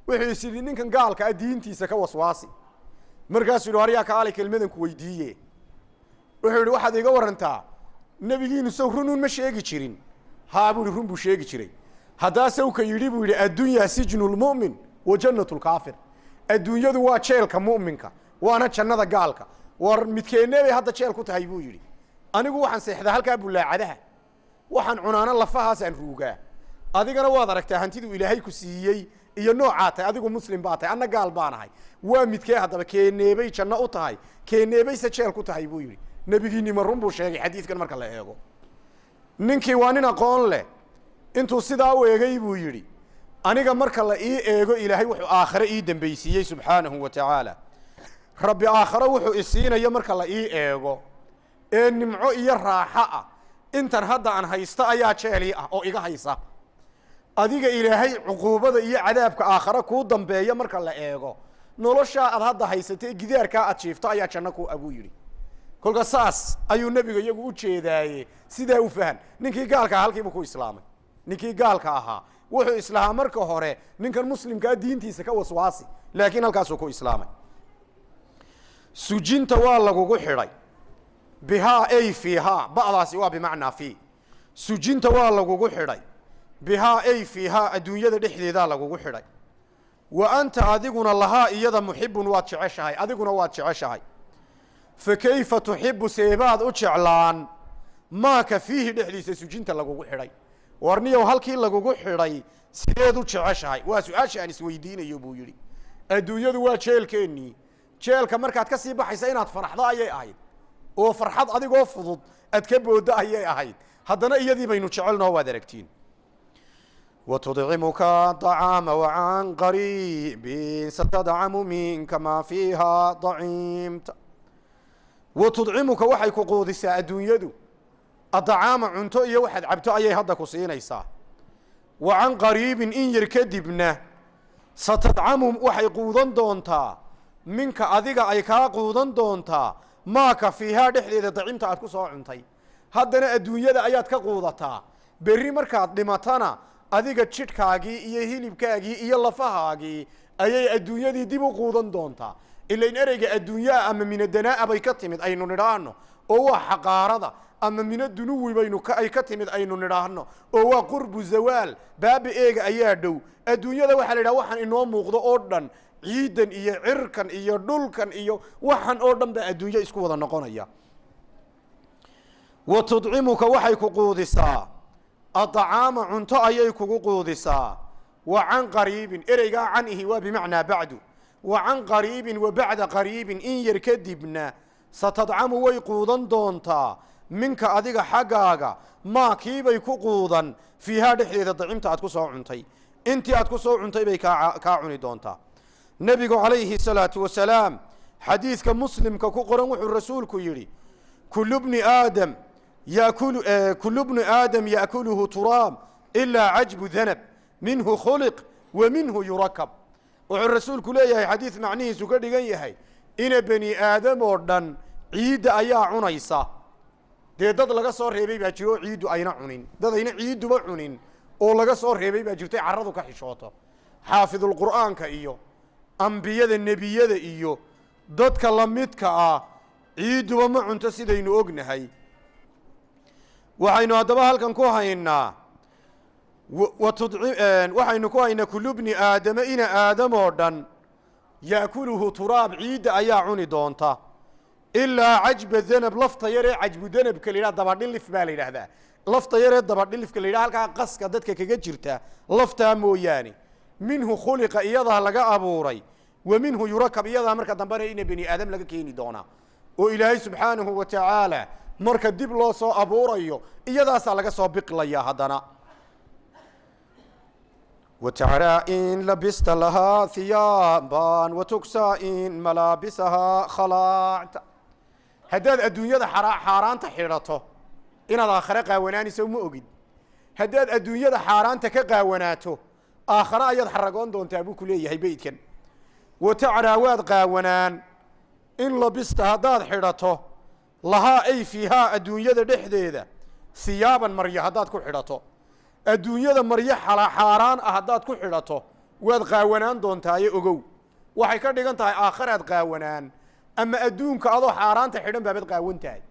Wuxuu is yidhi, ninkan gaalka ah diintiisa ka waswaasi. Markaasuu yidhi: "Aryaa kaalay, kelmadan ku weydiiye." Wuxuu yidhi: "Waxaad iga warantaa, nebigiinu sow runuun ma sheegi jirin?" "Haa," buu yihi, "run buu sheegi jiray." "Haddaa sawka yidhi," buu yidhi, "addunyaa sijnu lmu'min wa jannatu lkaafir, adduunyadu waa jeelka mu'minka waana jannada gaalka, war midkeennee bay hadda jeel ku tahay?" buu yidhi. "Anigu waxaan seexdaa halkaa bulaacadaha, waxaan cunaana lafahaasaan ruugaa. Adigana waad aragtaa hantiduu Ilaahay ku siiyey iyo noocaa tahay. Adigu muslim baa tahay, anna gaal baan ahay. Waa midkee haddaba? Keeneebay janno u tahay, keeneebayse jeel ku tahay?" buu yidhi. "Nebigiinima run buu sheegay xadiidkan marka la eego?" Ninkii waa nin aqoon leh. Intuu sidaa u eegay buu yidhi, aniga marka la ii eego Ilaahay wuxuu aakhare ii dambaysiiyey subxaanahu wa tacaala, Rabbi aakhare wuxuu isiinayo marka la ii eego ee nimco iyo raaxo ah, intan hadda aan haysto ayaa jeelii ah oo iga haysa. Adiga Ilaahay cuquubada iyo cadaabka aakhare kuu dambeeya marka la eego, noloshaa aad hadda haysatay, gidaarkaa aad jiifto ayaa janno ku abuu yidhi. Kolka saas ayuu nebiga iyagu u jeedaaye, sidaa u fahan. Ninkii gaalka aha halkiibuu ku islaamay. Ninkii gaalka ahaa wuxuu islahaa marka hore ninkan muslimkaa diintiisa ka waswaasi, laakiin halkaasuu ku islaamay. Sujinta waa lagugu xidhay, bihaa ay fiihaa, ba'daasi waa bimacnaa fii. Sujinta waa lagugu xidhay, bihaa ay fiihaa, adduunyada dhexdeedaa lagugu xidhay. Wa anta adiguna lahaa iyada muxibun, waad jeceshahay, adiguna waad jeceshahay. Fa kayfa tuxibu, seebaad u jeclaan, maaka fiihi dhexdiisa sujinta lagugu xidhay? Warniyow, halkii lagugu xidhay sideed u jeceshahay? Waa su-aasha aan isweydiinayo, buu yidhi. Adduunyadu waa jeelkeennii. Jeelka markaad ka sii baxaysa inaad faraxdo ayay ahayd, oo farxad adigoo fudud aad ka booddo ayay ahayd. Haddana iyadii baynu jecelnoo, waad aragtiin. Watudcimuka acaama wacan qariibin satadcamu minka maa fiiha dacimta. Wa tudcimuka, waxay ku quudisaa adduunyadu, adacaama, cunto iyo waxaad cabto ayay hadda ku siinaysaa. Wa can qariibin, in yar kadibna, satadcamu, waxay quudan doontaa, minka, adiga ay kaa quudan doontaa, maaka fiihaa dhexdeeda dacimta aad ku soo cuntay. Haddana adduunyada ayaad ka quudataa. Berri markaad dhimatana adiga jidhkaagii iyo hilibkaagii iyo lafahaagii ayay adduunyadii dib u quudan doontaa. Ilain ereyga adduunyaa ama minadanaa'a bay ka timid aynu nidhaahno, oo waa xaqaarada, ama mina dunuwi baynu ay ka timid aynu nidhaahno, oo waa qurbu zawaal, baaba eega ayaa dhow. Adduunyada waxaa la yidhaha waxaan inoo muuqdo oo dhan, ciidan iyo cirkan iyo dhulkan iyo waxan oo dhan baa adduunyo isku wada noqonaya. Wa tudcimuka, waxay ku quudisaa, adacaama, cunto ayay kugu quudisaa. Wa can qariibin, ereygaa can ihi waa bimacnaa bacdu. Wa can qariibin, wa bacda qariibin, in yar kadibna, satadcamu, way quudan doontaa, minka, adiga xaggaaga, maa kiibay ku quudan, fiihaa dhexdeeda dacimta aad ku soo cuntay. Intii aad ku soo cuntay bay kaa cuni doontaa. Nebigu calayhi salaatu wasalaam xadiidka Muslimka ku qoran wuxuu rasuulku yidhi: kullu bni aadam yaakulu, kullu bni aadam yaakuluhu turaab ilaa cajbu danab, minhu khuliq wa minhu yurakab. Wuxuu rasuulku leeyahay, xadiid macnihiisu ka dhigan yahay, ina bani aadam oo dhan ciidda ayaa cunaysa. Dee dad laga soo reebay baa jiro oo ciiddu ayna cunin, dad ayna ciidduba cunin oo laga soo reebay baa jirtay, carradu ka xishooto, xaafidulqur'aanka iyo ambiyada, nebiyada iyo dadka lamidka ah ciidduba ma cunto, sidaynu ognahay. Waxaynu haddaba halkan ku haynaa, waxaynu ku haynaa kullu bni aadama, ina aadam oo dhan, yaakuluhu turaab, ciidda ayaa cuni doonta, ilaa cajba danab, lafta yaree cajbu danabka la yidhaha, dabadhilif baa la yidhaahdaa, lafta yaree dabadhilifka la yidhaha, halkaa qaska dadka kaga jirta, laftaa mooyaane. Minhu khuliqa, iyadaa laga abuuray, wa minhu yurakab, iyadaa marka dambena ina bani aadam laga keeni doonaa, oo Ilaahay subxaanahu wa tacaala marka dib loo soo abuurayo iyadaasaa laga soo biqlaya haddana. Watacraa in labista lahaa hiyaaban watugsaa in malaabisahaa khalaacta. Haddaad adduunyada xaaraanta xidhato, inaad aakhare qaawanaanayso ma ogid. Haddaad adduunyada xaaraanta ka qaawanaato, aakhare ayaad xaragoon doontaa, buu ku leeyahay beydkan. Watacraa, waad qaawanaan, in labista, haddaad xidhato, lahaa ay fiihaa, adduunyada dhexdeeda, hiyaaban, maryo haddaad ku xidhato. Adduunyada maryo xaaraan ah haddaad ku xidhato, waad qaawanaan doontaaye ogow. Waxay ka dhigan tahay aakharaad qaawanaan, ama adduunka adoo xaaraanta xidhan baabad qaawan tahay.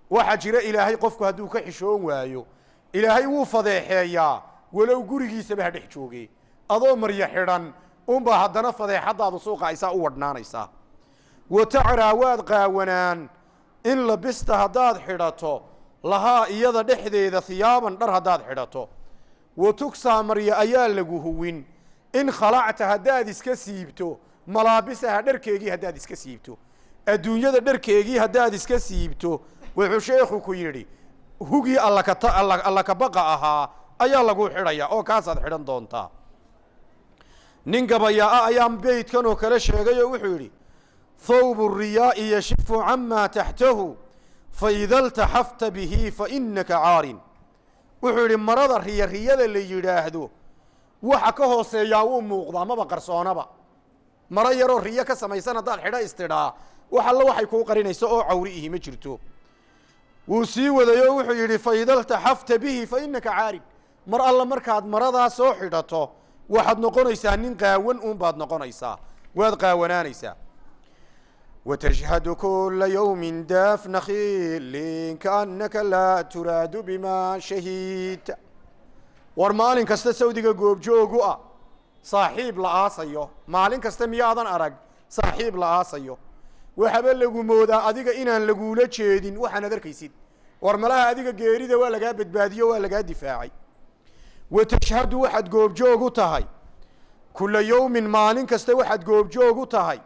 Waxaa jira, Ilaahay qofku hadduu ka xishoon waayo, Ilaahay wuu fadeexeeyaa, walow gurigiisaba ha dhex jooge. Adoo maryo xidhan unbaa haddana fadeexadaadu suuqa aysaa u wadhnaanaysaa. Wa tacraa, waad qaawanaan, in labista, haddaad xidhato, lahaa iyada dhexdeeda, hiyaaban, dhar haddaad xidhato. Wa tugsaa, maryo ayaa lagu huwin, in khalacta, haddaad iska siibto, malaabisaha, dharkeegii haddaad iska siibto. Adduunyada dharkeegii haddaad iska siibto, wuxuu sheekhu ku yidhi, hugii Alla kabaqa ahaa ayaa laguu xidhayaa oo kaasaad xidhan doontaa. Nin gabayaa-a ayaa beydkan oo kale sheegay oo wuxuu yidhi: thawbu riyaa'i yashifu camaa taxtahu, faida iltaxafta bihi fa inaka caarin. Wuxuu yidhi: marada riya riyada la yidhaahdo, waxa ka hooseeyaa wuu muuqdaa, maba qarsoonaba. Maro yaroo riyo ka samaysan haddaad xidho istidhaa, wax alla waxay kuu qarinayso oo cawri ihi ma jirto. Wuu sii waday oo wuxuu yidhi: faida iltaxafta bihi fa inaka caarin. Mar alla markaad maradaa soo xidhato, waxaad noqonaysaa nin qaawan uun baad noqonaysaa, waad qaawanaanaysaa. Watashhadu kula yawmin dafna khilin kaannaka laa turaadu bima shahidta. War maalin kasta sawdiga goobjoogu ah saaxiib la aasayo, maalin kasta miyaadan arag saaxiib la aasayo? Waxaba lagu moodaa adiga inaan laguula jeedin waxaanaad arkaysid. War malaha adiga geerida waa lagaa badbaadiyo, waa lagaa difaacay. Watashhadu, waxaad goobjoog u tahay, kula yawmin, maalin kasta waxaad goobjoog u tahay,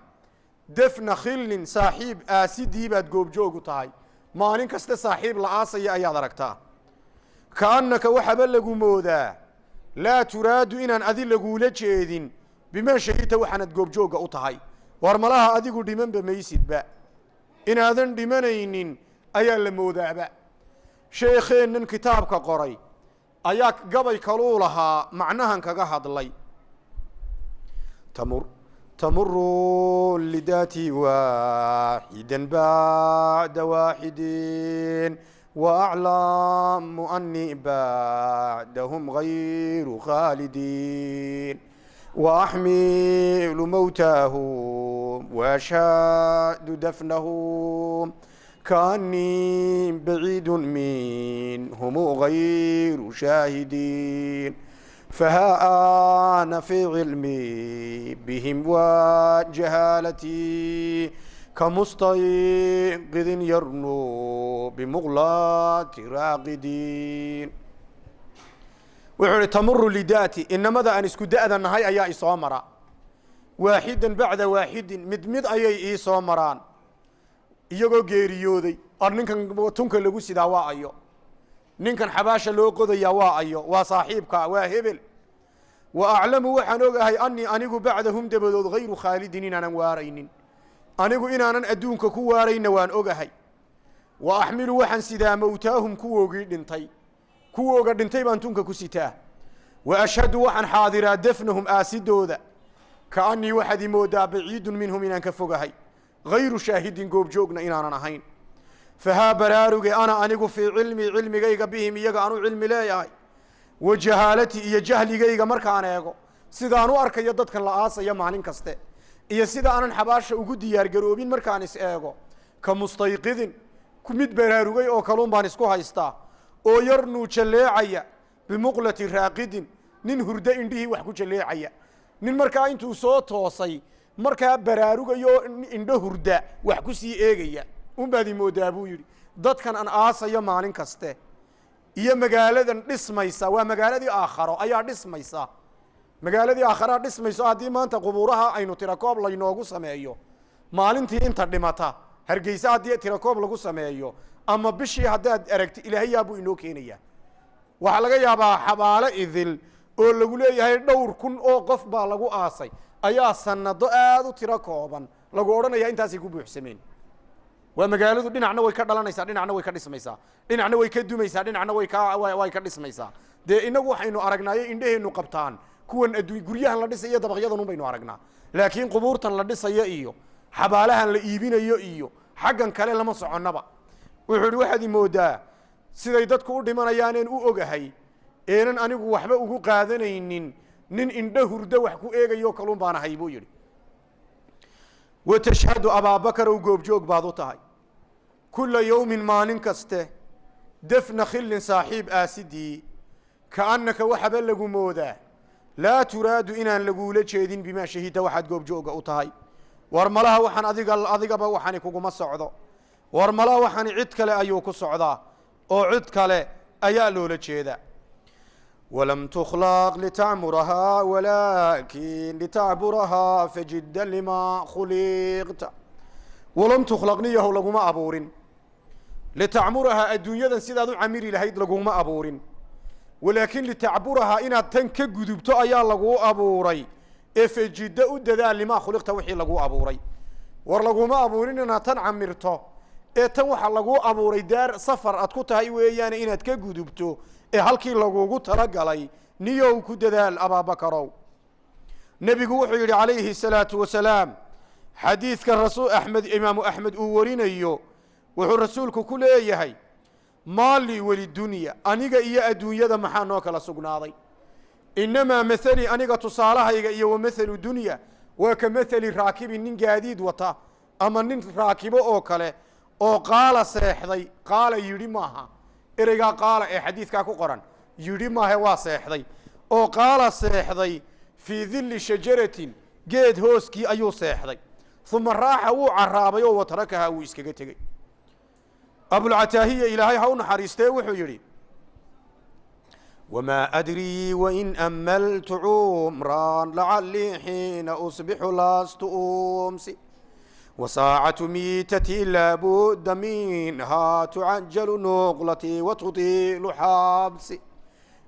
dafna khilin, saaxiib aasidii baad goobjoog u tahay. Maalin kasta saaxiib la aasaya ayaad aragtaa. Kaannaka, waxaba lagu moodaa, laa turaadu, inaan adi laguula jeedin, bimaa shahidta, waxaanad goobjoogga u tahay. War malaha adigu dhimanba maysidba, inaadan dhimanaynin ayaa la moodaaba. Sheekheennan kitaabka qoray ayaa gabay kaluu lahaa macnahan kaga hadlay: Tamuru lidaati waaxidan bacda waaxidin, waaclamu anii bacdahum gayru khaalidiin, waaxmilu mawtaahum waashhadu dafnahum, kaanii baciidu minhum gayru shaahidiin, fahaa ana fii cilmi bihim wajahaalatii kamustayqidin yarnuu bimuqlati raaqidiin. Wuxuu ihi: tamuru lidaati, inamada aan isku da'da nahay ayaa isoo mara, waaxidan bacda waaxidin, mid mid ayay ii soo maraan iyagoo geeriyooday. Ar ninkan tunka lagu sidaa waa ayo? Ninkan xabaasha loo qodayaa waa ayo? Waa saaxiibka, waa hebel. Wa aclamu, waxaan ogahay, anii anigu, bacdahum, dabadood, hayru khaalidin, inaanan waaraynin. Anigu inaanan adduunka ku waarayna waan ogahay. Wa axmilu, waxaan sidaa, mawtaahum, kuwoogii dhintay, kuwooga dhintay baan tunka ku sitaa. Wa ashhadu, waxaan xaadiraa, dafnahum, aasidooda. Kaanii, waxaad i moodaa, baciidun minhum, inaan ka fogahay, hayru shaahidin, goobjoogna inaanan ahayn. Fahaa, baraaruge, ana anigu, fii cilmii, cilmigayga, bihim, iyaga aan u cilmi leeyahay, wa jahaalati, iyo jahligayga markaan eego, sidaan u arkayo dadkan la aasaya maalin kaste iyo sida aanan xabaasha ugu diyaargaroobin markaan is eego, ka mustayqidin, mid baraarugay oo kaluun baan isku haystaa, oo yarnuu jalleecaya, bimuqlati raaqidin, nin hurdo indhihii wax ku jalleecaya. Nin markaa intuu soo toosay markaa baraarugayo, indho hurda wax ku sii eegaya unbaad imoodaa, buu yidhi, dadkan aan aasayo maalin kaste iyo magaaladan dhismaysa. Waa magaaladii aakharo ayaa dhismaysa, magaaladii aakharaa dhismayso. Haddii maanta qubuuraha aynu tirakoob laynoogu sameeyo, maalintii inta dhimata Hargeysa haddii tirakoob lagu sameeyo, ama bishii haddaad aragti, ilaahay yaabuu inoo keenaya. Waxaa laga yaabaa xabaalo idil oo lagu leeyahay dhowr kun oo qof baa lagu aasay ayaa sanado aada u tiro kooban lagu odhanaya intaasay ku buuxsameen. Waa magaaladu dhinacna way ka dhalanaysaa, dhinacna way ka dhismaysaa, dhinacna way ka dumaysaa, dhinacna way ka dhismaysaa. Dee inagu waxaynu aragnaayo indheheennu qabtaan kuwan adduun guryahan la dhisayo, dabaqyadan un baynu aragnaa, laakiin qubuurtan la dhisayo iyo xabaalahan la iibinayo iyo xaggan kale lama soconnaba. Wuxuu ihi: waxaad imoodaa siday dadku u dhimanayaaneen u ogahay eenan anigu waxba ugu qaadanaynin, nin indho hurdo wax ku eegayo kaluun baan ahay, buu yidhi. Wa tashhadu, abaabakarow, goobjoog baad u tahay, kula yowmin, maalin kaste, dafna khillin, saaxiib aasidii. Kaannaka, waxaba lagu moodaa, laa turaadu, inaan laguula jeedin, bimaa shahidta, waxaad goobjooga u tahay. War malaha waxaan adiga adigaba waxani kuguma socdo. War malaha waxani cid kale ayuu ku socdaa oo cid kale ayaa loola jeeda. Walam tukhlaq litacmurahaa walaakin litacburahaa, fajidda limaa khuliqta. Walam tukhlaq, niyahow, laguma abuurin, litacmurahaa, adduunyadan sidaad u camiri lahayd laguma abuurin. Walaakin litacburahaa, inaad tan ka gudubto ayaa laguu abuuray. Ee fejiddo u dadaal limaa khuliqta, wixii laguu abuuray. War laguma abuurin inaad tan camirto, ee tan waxaa laguu abuuray daar safar aad ku tahay weeyaane, inaad ka gudubto ee halkii lagugu talagalay niyow ku dadaal, Abaabakarow. Nebigu wuxuu yidhi calayhi salaatu wasalaam, xadiidka rasul Axmed, Imaamu Axmed uu warinayo, wuxuu rasuulku ku leeyahay: "Maa lii walidunya, aniga iyo adduunyada maxaa noo kala sugnaaday? Innamaa mathalii, aniga tusaalahayga iyo wa mathalu dunya waa ka mathali raakibin, nin gaadiid wata ama nin raakibo oo kale oo qaala, seexday. Qaala, yidhi maaha. Ereygaa qaala ee xadiidkaa ku qoran yidhi maahe, waa seexday. Oo qaala, seexday, fii dilli shajaratin, geed hooskii ayuu seexday. Uma raaxa, wuu caraabay oo watarakahaa, wuu iskaga tegey." Abulcataahiya, Ilaahay ha u naxariistee, wuxuu yidhi: "Wamaa adrii wain amaltu cumran lacallii xiina usbixu lastu umsi, wasaacatu miitatii laabudda minhaa, tucajalu nuqlatii wa tutiilu xabsi."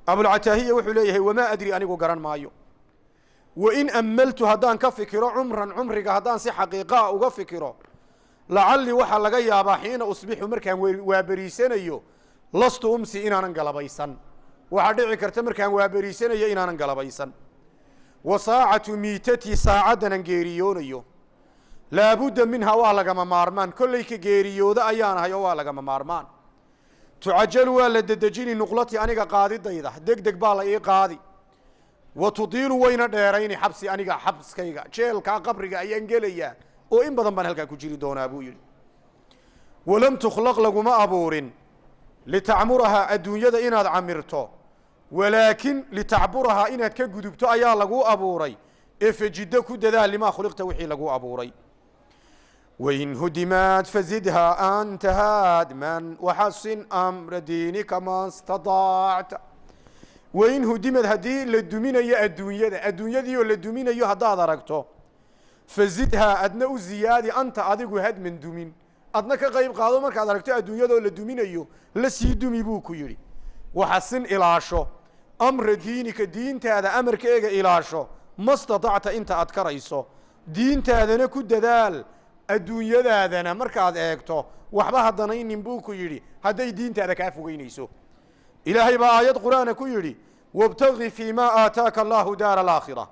Abulcataahiya wuxuu leeyahay: "Wamaa adri, anigu garan maayo, wain amaltu, haddaan ka fikiro, cumran, cumriga haddaan si xaqiiqaa uga fikiro, lacallii, waxaa laga yaabaa, xiina usbixu, markaan waaberiisanayo, lastu umsi, inaanan galabaysan. Waxaa dhici karta markaan waaberiisanayo inaanan galabaysan. Wa saacatu miitatii, saacaddanan geeriyoonayo, laabudda minhaa, waa lagama maarmaan. Kollay ka geeriyooda ayaan ahay oo waa lagama maarmaan. Tucajalu, waa la dedejini, nuqlatii, aniga qaadidayda, deg deg baa la ii qaadi. Wa tudiilu, wayna dheerayni, xabsi, aniga xabskayga, jeelkaa qabriga ayaan gelayaa oo in badan baan halkaa ku jiri doonaa," buu yidhi. "Walam tukhlaq, laguma abuurin, litacmurahaa, adduunyada inaad camirto, walaakin litacburahaa, inaad ka gudubto ayaa laguu abuuray. Ee fejiddo ku dadaal limaa khuliqta, wixii laguu abuuray. Wain hudimaad fazidhaa anta haadman, waxasin amra diinika ma stadaacta." Wain hudimad, haddii la duminayo adduunyada, adduunyadii oo la duminayo haddaad aragto, fazidhaa, adna u ziyaadi, anta adigu, hadman, dumin, adna ka qayb qaado. Markaad aragto adduunyadoo la duminayo, la sii dumi, buu ku yidhi. Waxasin, ilaasho, amra diinika, diintaada amarkeega ilaasho, ma stadacta, inta aad karayso. Diintaadana ku dadaal, adduunyadaadana markaad eegto waxba hadanaynin, buu ku yidhi, hadday diintaada kaa fogeynayso. Ilaahay baa aayad Qur'aana ku yidhi: "Wabtagi fii maa aataaka Allaahu daara alaakhira."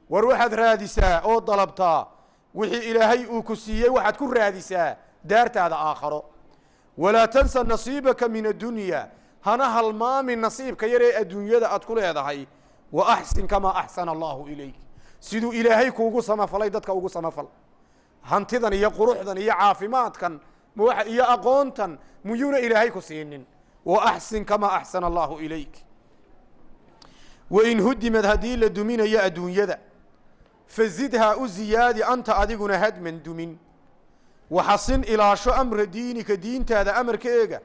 War waxaad raadisaa oo dalabtaa wixii Ilaahay uu ku siiyey, waxaad ku raadisaa daartaada aakharo. "Walaa tansa nasiibaka min addunya," hana halmaamin nasiibka yar ee adduunyada aad ku leedahay. "Wa axsin kamaa axsana Allaahu ilayk," siduu Ilaahay kuugu samafalay dadka ugu samafal. Hantidan iyo quruxdan iyo caafimaadkan iyo aqoontan muyuuna Ilaahay ku siinin? Wa axsin kamaa axsana Allaahu ilayk. Wain hudimad, haddii la duminayo adduunyada, fazidhaa, u ziyaadi, anta adiguna, hadman, dumin. Waxasin, ilaasho, amra diinika, diintaada amarkeega,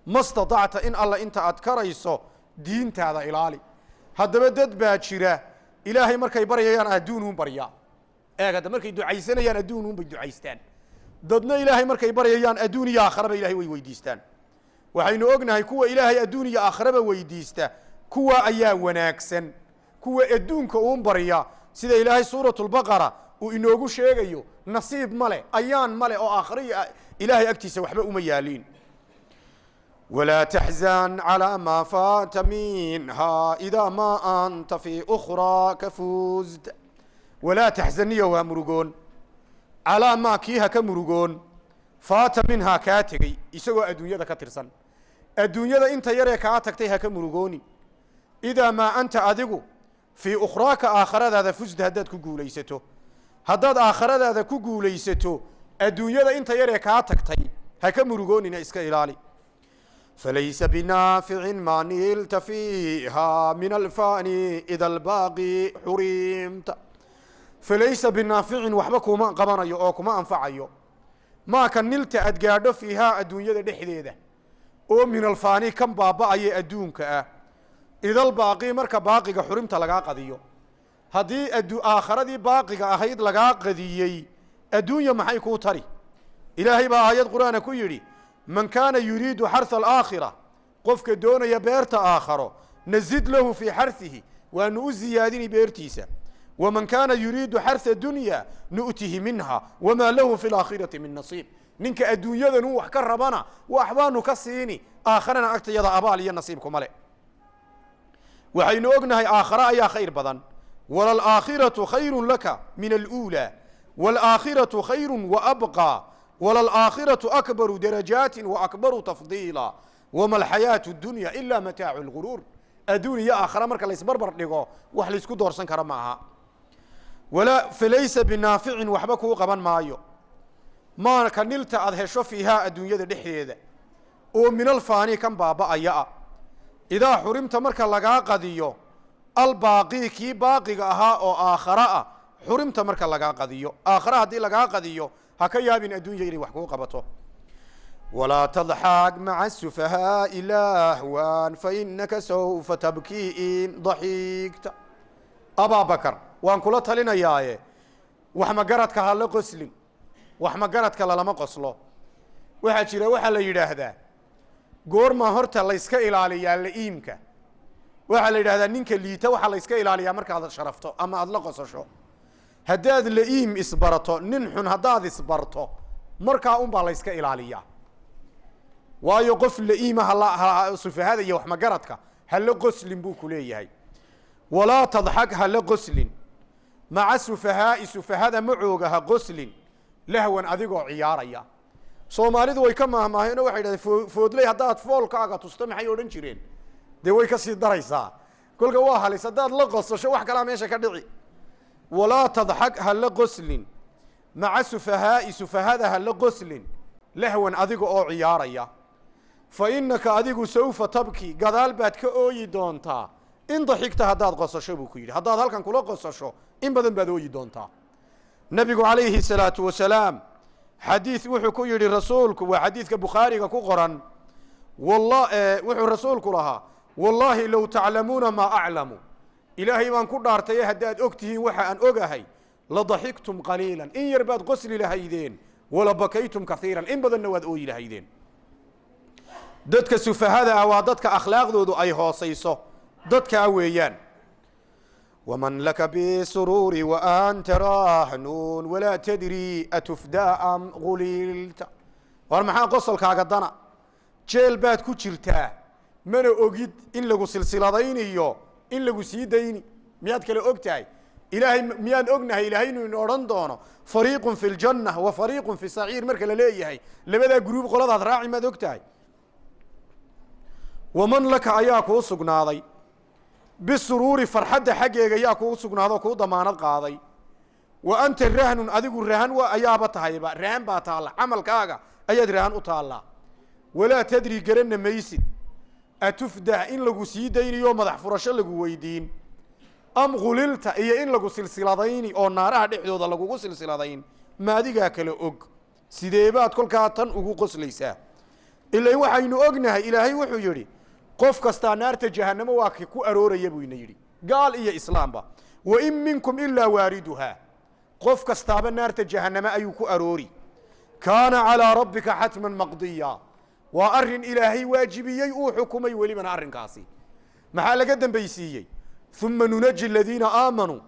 ma stadacta, in alla inta aad karayso diintaada ilaali. Haddaba dad baa jira Ilaahay markay baryayaan adduunuun baryaa. Eeg hadda, markay ducaysanayaan adduunuun bay ducaystaan. Dadna Ilaahay markay baryayaan adduun iyo aakharaba Ilahay way weydiistaan. Waxaynu ognahay kuwa Ilaahay adduun iyo aakharaba weydiista, kuwa ayaa wanaagsan. Kuwa adduunka uun barya, sida Ilaahay Suuratulbaqara uu inoogu sheegayo, nasiib male, ayaan male, oo aakhare iyo Ilaahay agtiisa waxba uma yaaliin. "Walaa taxzan calaa maa faata minhaa, idaa maa anta fii ukhraaka fuzta." Walaa taxzaniyo, waa murugoon, calaa maa kii ha ka murugoon, faata minhaa, kaa tegey, isagoo adduunyada ka tirsan. Adduunyada inta yaree kaa tagtay ha ka murugoonin. Idaa maa anta adigu, fii ukhraaka, aakharadaada, fusda, haddaad ku guulaysato, haddaad aakharadaada ku guulaysato, adduunyada inta yaree kaa tagtay ha ka murugoonina, iska ilaali. "Falaysa binaaficin maa niilta fiiha min alfani, ida albaaqi xurimta." Falaysa binaaficin, waxba kuma qabanayo oo kuma anfacayo, maaka nilta, aad gaadho, fiihaa, adduunyada dhexdeeda, oo min alfaani, kan baaba'aya adduunka ah, idal baaqi, marka baaqiga, xurimta, lagaa qadiyo. Haddii aakharadii baaqiga ahayd lagaa qadiyey, adduunya maxay kuu tari? Ilaahay baa aayad Qur'aana ku yidhi: "Man kaana yuriidu xarha alaakhira," qofka doonaya beerta aakharo, Nazid lahu fii xarhihi, waanu u ziyaadini beertiisa. Waman kaana yuriidu xarha dunya nu'tihi minha wamaa lahu fi laakhirati min nasiib. Ninka adduunyadan uu wax ka rabana waxbaanu ka siini, aakharana agtayada abaal iyo nasiib kuma le. Waxaynu ognahay aakhare ayaa khayr badan. Walalaakhiratu khayru laka min aluulaa, waalaakhiratu khayru waabqaa, walalaakhiratu akbaru darajaati waakbaru tafdiila, wama alxayaatu dunya ilaa mataacu lguruur. Adduun iyo aakhare marka laysbarbar dhigo, wax laysku doorsan kara ma aha. Walaa falaysa binaaficin, waxba kuu qaban maayo maa ka nilta aada hesho fiihaa adduunyada dhexdeeda oo min alfaani kan baaba'aya ah. Idaa xurimta marka lagaa qadiyo albaaqii, kii baaqiga ahaa oo aakhare ah, xurimta marka lagaa qadiyo, aakhare haddii lagaa qadiyo, ha ka yaabin adduunya inay wax kuu qabato. Walaa tadxak maca asufahaa'i lahwan fainaka sawfa tabkii in daxiigta. Abaabakar, waan kula talinayaaye, wax magaradka ha la qoslin, wax magaradka lalama qoslo. Waxaa jira waxaa la yidhaahdaa, goormaa horta layska ilaaliyaa la'iimka? Waxaa la yidhahdaa ninka liita waxaa layska ilaaliyaa markaad sharafto ama aada la qosasho. Haddaad la'iim isbarato, nin xun haddaad isbarto, markaa unbaa layska ilaaliyaa. Waayo qof la'iima hala sufahada iyo waxmagaradka hala qoslin buu ku leeyahay. Walaa tadxak, hala qoslin, maca sufahaa'i, sufahada macooga ha qoslin, lahwan adigoo ciyaaraya. Soomaalidu way ka maahmaaheen oo waxay yidhahdeen, foodley haddaad foolkaaga tusto, maxay odhan jireen? Dee way kasii daraysaa. Kolka waa halis haddaad la qosasho, wax kalaa meesha ka dhici. Walaa tadxak, hala qoslin, maca sufahaa'i, sufahada hala qoslin, lahwan adiga oo ciyaaraya. Fa innaka adigu sawfa tabki, gadaal baad ka ooyi doontaa, in daxigta haddaad qosasho buu ku yidhi. Haddaad halkan kula qosasho, in badan baad ooyi doontaa. Nabigu calayhi salaatu wasalaam xadiid wuxuu ku yidhi rasuulku, waa xadiidka Bukhaariga ku qoran, wuxuu rasuulku lahaa: "Wallaahi low taclamuuna maa aclamu", Ilaahay baan ku dhaartaye, haddaad og tihiin waxa aan ogahay, "la daxiktum qaliilan", in yar baad qosli lahaydeen, "wala bakaytum kaiiran", in badanna waad ooyi lahaydeen. Dadka sufahada ah waa dadka akhlaaqdoodu ay hoosayso, dadkaa weeyaan. Waman laka bisuruuri wa anta rahnun walaa tadri atufdaa am gulilta. War maxaa qosolkaaga dana? Jeel baad ku jirtaa, mana ogid in lagu silsiladayniyo in lagu sii dayni. Miyaad kale og tahay? Ilaahay miyaan ognahay Ilaahay inuu ina odhan doono "fariiqun fi ljanna wa fariiqun fi saciir"? Marka la leeyahay labadaa guruub qoladaad raaci, maad og tahay? Waman laka ayaa kuu sugnaaday bisuruuri, farxadda xaggeega yaa kuu sugnaado, kuu damaanad qaaday? Wa anta rahnun, adigu rahan wa ayaaba tahayba, rahan baa taalla, camalkaaga ayaad rahan u taallaa. Walaa tadri, garanna maysid, atufdah in lagu sii daynayo, madax furasho lagu weydiin, am gulilta, iyo in lagu silsiladayni oo naaraha dhexdooda lagugu silsiladayn. Ma adigaa kale og? Sideebaad kolkaa tan ugu qoslaysaa? Ilan waxaynu ognahay Ilaahay wuxuu yidhi qof kastaa naarta jahanamo waa ki ku arooraya buu ina yidhi, gaal iyo islaamba. "Wa in minkum ilaa waariduhaa", qof kastaaba naarta jahaname ayuu ku aroori. "Kaana calaa rabbika xatman maqdiya", waa arrin Ilaahay waajibiyey, uu xukumay. Welibana arrinkaasi maxaa laga dambaysiiyey? "Uma nunaji aladiina aamanuu,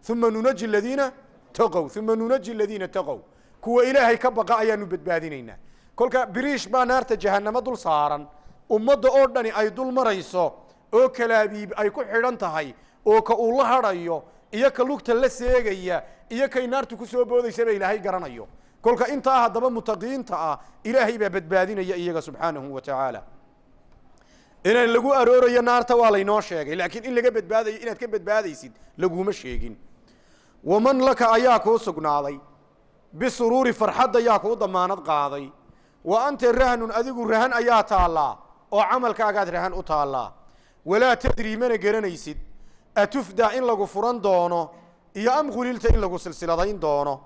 uma nunaji aladiina taqow, uma nunaji aladiina taqow", kuwa Ilaahay ka baqa ayaanu badbaadinaynaa. Kolka biriish baa naarta jahanamo dul saaran, ummadda oo dhani ay dul marayso oo kalaabiib ay ku xidhan tahay, oo ka uu la hadhayo iyo ka lugta la seegaya iyo kay naartu ku soo boodaysaba Ilaahay garanayo. Kolka intaa haddaba mutaqiinta ah Ilaahay baa badbaadinaya iyaga subxaanahu wa tacaala. Inaan lagu aroorayo naarta waa laynoo sheegay, laakiin in laga badbaadayo, inaad ka badbaadaysid, laguma sheegin. Waman laka ayaa kuu sugnaaday bisuruuri, farxadda yaa kuu damaanad qaaday? Wa anta rahnun, adigu rahan ayaa taallaa oo camalkaagaad rahan u taallaa. Walaa tadrii, mana garanaysid, atufdaa in lagu furan doono iyo am khulilta in lagu silsiladayn doono.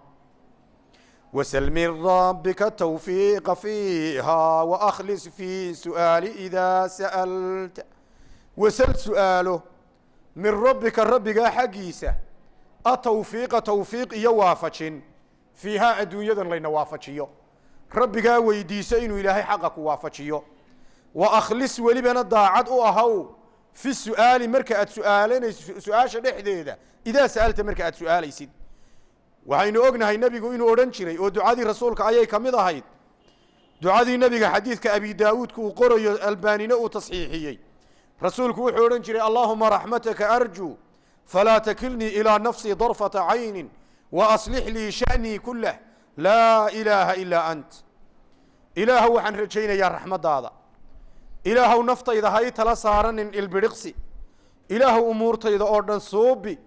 Wasal min rabbika tawfiiqa fiiha waakhlis fii su'aali idaa sa'alta. Wasal su'aalo, min rabbika, rabbigaa xaggiisa, atawfiiqa, tawfiiq iyo waafajin, fiihaa adduunyadan layna waafajiyo. Rabbigaa weydiiso inuu Ilaahay xaqa ku waafajiyo. Wa akhlis, welibana daacad u ahow. Fi su'aali, marka aad su'aalanayso, su-aasha dhexdeeda. Idaa sa'alta, marka aad su'aalaysid. Waxaynu ognahay nebigu inuu odhan jiray, oo ducadii rasuulka ayay ka mid ahayd, ducadii nebiga, xadiidka Abi Daawuudka uu qorayo, Albaanina uu tasxiixiyey. Rasuulku wuxuu odhan jiray: "Allaahuma raxmataka arjuu, falaa takilnii ilaa nafsii darfata caynin, wa aslix lii sha'nii kulah, laa ilaaha ilaa ant." Ilaahow, waxaan rajaynayaa raxmaddaada. Ilaahow, naftayda ha ii tala saaranin ilbidhiqsi. Ilaahow, umuurtayda oo dhan suubi.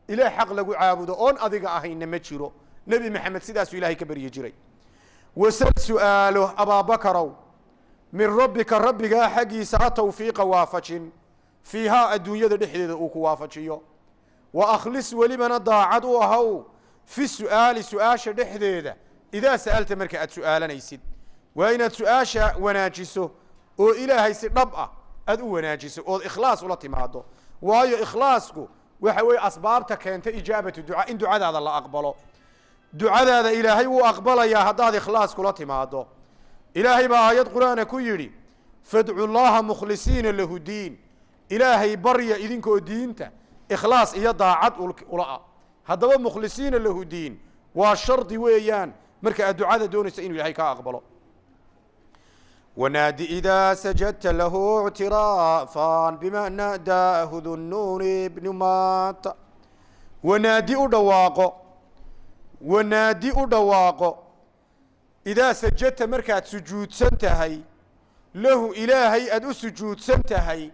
Ilaah xaq lagu caabudo oon adiga ahayna ma jiro. Nebi Maxamed sidaasuu Ilaahay ka baryi jiray. Wasal, su'aalo, Abaabakarow, min rabbika, rabbigaa xaggiisa, atawfiiqa, waafajin, fiihaa, adduunyada dhexdeeda uu ku waafajiyo. Wa akhlis, welibana daacad u ahow, fi su'aali, su-aasha dhexdeeda. Idaa sa'alta, marka aad su'aalanaysid, waa inaad su-aasha wanaajiso oo Ilaahay si dhab ah aad u wanaajiso ood ikhlaas ula timaado, waayo ikhlaasku waxa weeye asbaabta keenta ijaabatu ducaa, in ducadaada la aqbalo. Ducadaada Ilaahay wuu aqbalayaa haddaad ikhlaas kula timaado. Ilaahay baa aayad Qur-aana ku yidhi: "Fadcu llaha mukhlisiina lahu diin." Ilaahay barya idinkoo diinta ikhlaas iyo daacad ula ah. Haddaba mukhlisiina lahu diin waa shardi weeyaan marka aad ducada doonayso inuu Ilahay ka aqbalo. Wanaadi idaa sajadta lahu ictiraafan bima naadaahu Dunnuuni bnu Mata. Wanaadi, u dhawaaqo. Wanaadi, u dhawaaqo. Idaa sajadta, markaad sujuudsan tahay, lahu, Ilaahay aada u sujuudsan tahay,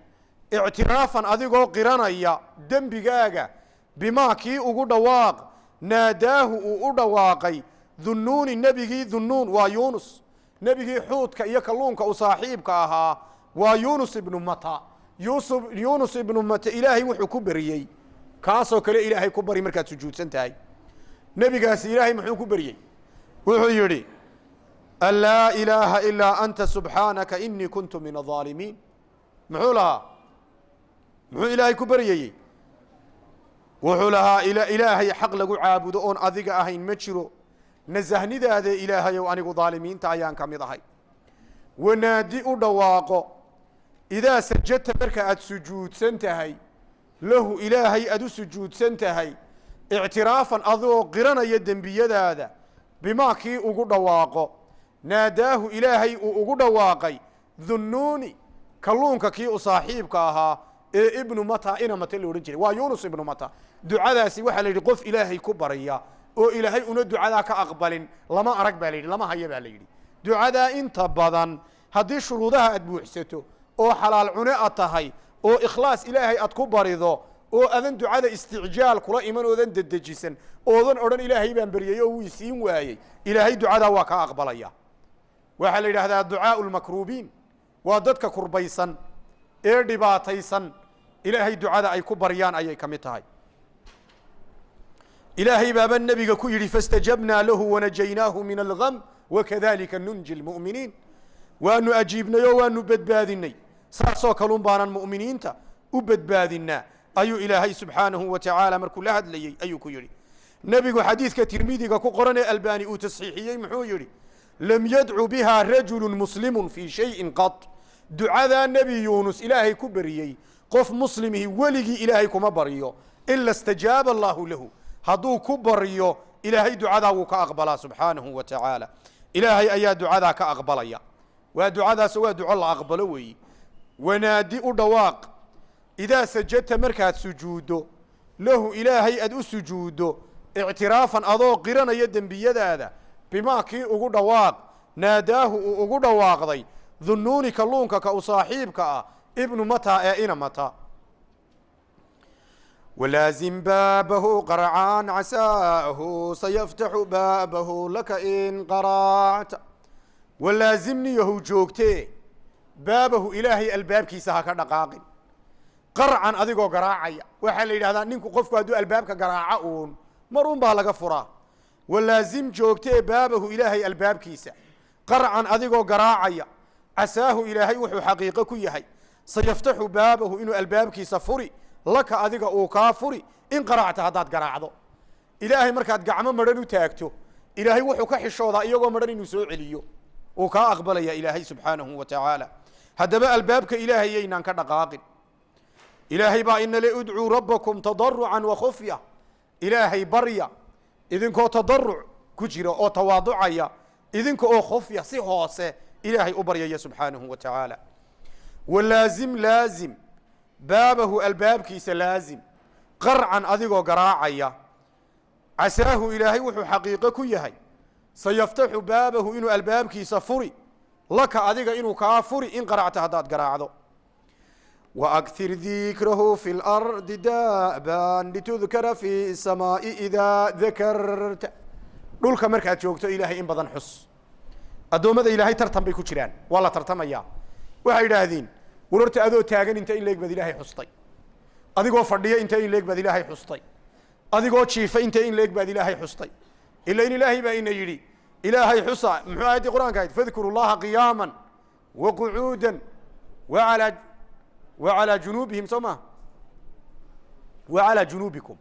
ictiraafan, adigoo qiranaya dembigaaga, bimaa kii ugu dhawaaq, naadaahu, uu u dhawaaqay, Dunnuuni, nebigii Dunnuun. Waa Yuunus, nebigii xuudka iyo kalluunka u saaxiibka ahaa. Waa Yuunus ibnu Mata. Yusuf, Yuunus ibnu Mata Ilaahay wuxuu ku beriyey, kaasoo kale Ilaahay ku bari markaad sujuudsan tahay. Nebigaasi Ilaahay muxuu ku beriyey? Wuxuu yidhi: "An laa ilaaha ilaa anta, subxaanaka, inii kuntu min aaalimiin." Muxuu lahaa? Muxuu Ilaahay ku baryayey? Wuxuu lahaa: "Ilaahay xaq lagu caabudo oon adiga ahayn ma jiro, nasahnidaadee Ilaahayow, anigu daalimiinta ayaan ka mid ahay." Wanaadi, u dhawaaqo. Idaa sajadta, marka aad sujuudsan tahay, lahu, Ilaahay aad u sujuudsan tahay, ictiraafan, adigoo qiranaya dembiyadaada, bimaa kii ugu dhawaaqo, naadaahu, Ilaahay uu ugu dhawaaqay, Dhunnuuni, kalluunka kii u saaxiibka ahaa ee Ibnu Mata, ina Mata la odhan jiray. Waa Yuunus ibnu Mata. Ducadaasi waxaa la yidhi qof Ilaahay ku barya oo Ilaahay una ducadaa ka aqbalin lama arag baa la yidhi, lama haya baa la yidhi. Ducadaa inta badan haddii shuruudaha aad buuxsato oo xalaal cune aad tahay oo ikhlaas Ilaahay aad ku barido oo adan ducada isticjaal kula iman oodan dedejisan oodan odhan "Ilaahay baan baryey oo wuu isiin waayey", Ilaahay ducadaa waa ka aqbalaya. Waxaa la yidhahdaa ducaau lmakruubiin. Waa dadka kurbaysan ee dhibaataysan Ilaahay ducada ay ku baryaan ayay ka mid tahay. Ilaahay baaba nebiga ku yidhi: "Fastajabnaa lahu wanajaynaahu min algam, wakadalika nunji lmu'miniin." Waanu ajiibnay oo waanu badbaadinay, saasoo kaluun baanan mu'miniinta u badbaadinaa, ayuu Ilaahay subxaanahu wa tacaala markuu la hadlayey ayuu ku yidhi nebigu. Xadiidka Tirmidiga ku qoran ee Albaani uu tasxiixiyey muxuu yidhi? "Lam yadcu bihaa rajulu muslimu fii shayin qad." Ducadaa nebi Yuunus Ilaahay ku beriyey qof muslimihi weligii Ilaahay kuma baryo ila istajaaba allaahu lahu. Hadduu ku baryo, Ilaahay ducadaa wuu ka aqbalaa subxaanahu wa tacaala. Ilaahay ayaa ducadaa ka aqbalaya. Waa ducadaas, waa duco la aqbalo weeyi. Wanaadi, u dhawaaq. Idaa sajadta, markaad sujuuddo, lahu, Ilaahay aad u sujuuddo, ictiraafan, adoo qiranaya dembiyadaada, bimaa kii ugu dhawaaq, naadaahu, uu ugu dhawaaqday, Dunnuuni, kalluunka ka u saaxiibka ah, Ibnu Mata ee ina Mata. Walaazim baabahu qarcaan, casaahu sayaftaxu baabahu laka in qaracta. Walaazimniyahu, joogtee, baabahu, Ilaahay albaabkiisa ha ka dhaqaaqin, qarcan, adigoo garaacaya. Waxaa la yidhahdaa ninku, qofku hadduu albaabka garaaco uun mar un baa laga furaa. Walaazim, joogtee, baabahu, Ilaahay albaabkiisa, qarcan, adigoo garaacaya. Casaahu, Ilaahay wuxuu xaqiiqo ku yahay, sayaftaxu baabahu, inuu albaabkiisa furi, laka, adiga uu kaa furi, in qaracta, haddaad garaacdo. Ilaahay markaad gacmo madhan u taagto, Ilaahay wuxuu ka xishoodaa iyagoo madhan inuu soo celiyo. Uu kaa aqbalaya Ilaahay subxaanahu wa tacaala. Haddaba albaabka Ilaahay yaynaan ka dhaqaaqin. Ilaahay baa inale: "Udcuu rabbakum tadarucan wa khufya." Ilaahay barya idinkoo tadaruc ku jira oo tawaaducaya, idinka oo khufya, si hoose Ilaahay u baryaya subxaanahu wa tacaala. Walaazim, laazim baabahu, albaabkiisa laazim, qarcan, adigoo garaacaya. Casaahu, Ilaahay wuxuu xaqiiqo ku yahay, sayaftaxu baabahu, inuu albaabkiisa furi, laka, adiga inuu kaa furi, in qaracta, haddaad garaacdo. Waakir dikrahu fi lardi daaban litudkara fi samaai idaa dakarta. Dhulka markaad joogto Ilaahay in badan xus. Addoommada Ilaahay tartan bay ku jiraan, waa la tartamayaa. Waxay idhaahdeen: war horta adoo taagan inta in leeg baad Ilaahay xustay? Adigoo fadhiya inta in leeg baad Ilaahay xustay? Adigoo jiifa inta in leeg baad Ilaahay xustay? Ila in Ilaahay baa ina yidhi: "Ilaahay xusa." Muxuu aayaddii Qur-aanka ahayd? "Fadkuru llaha qiyaaman wa qucuudan wa calaa junuubihim." Soo ma wa calaa junuubikum?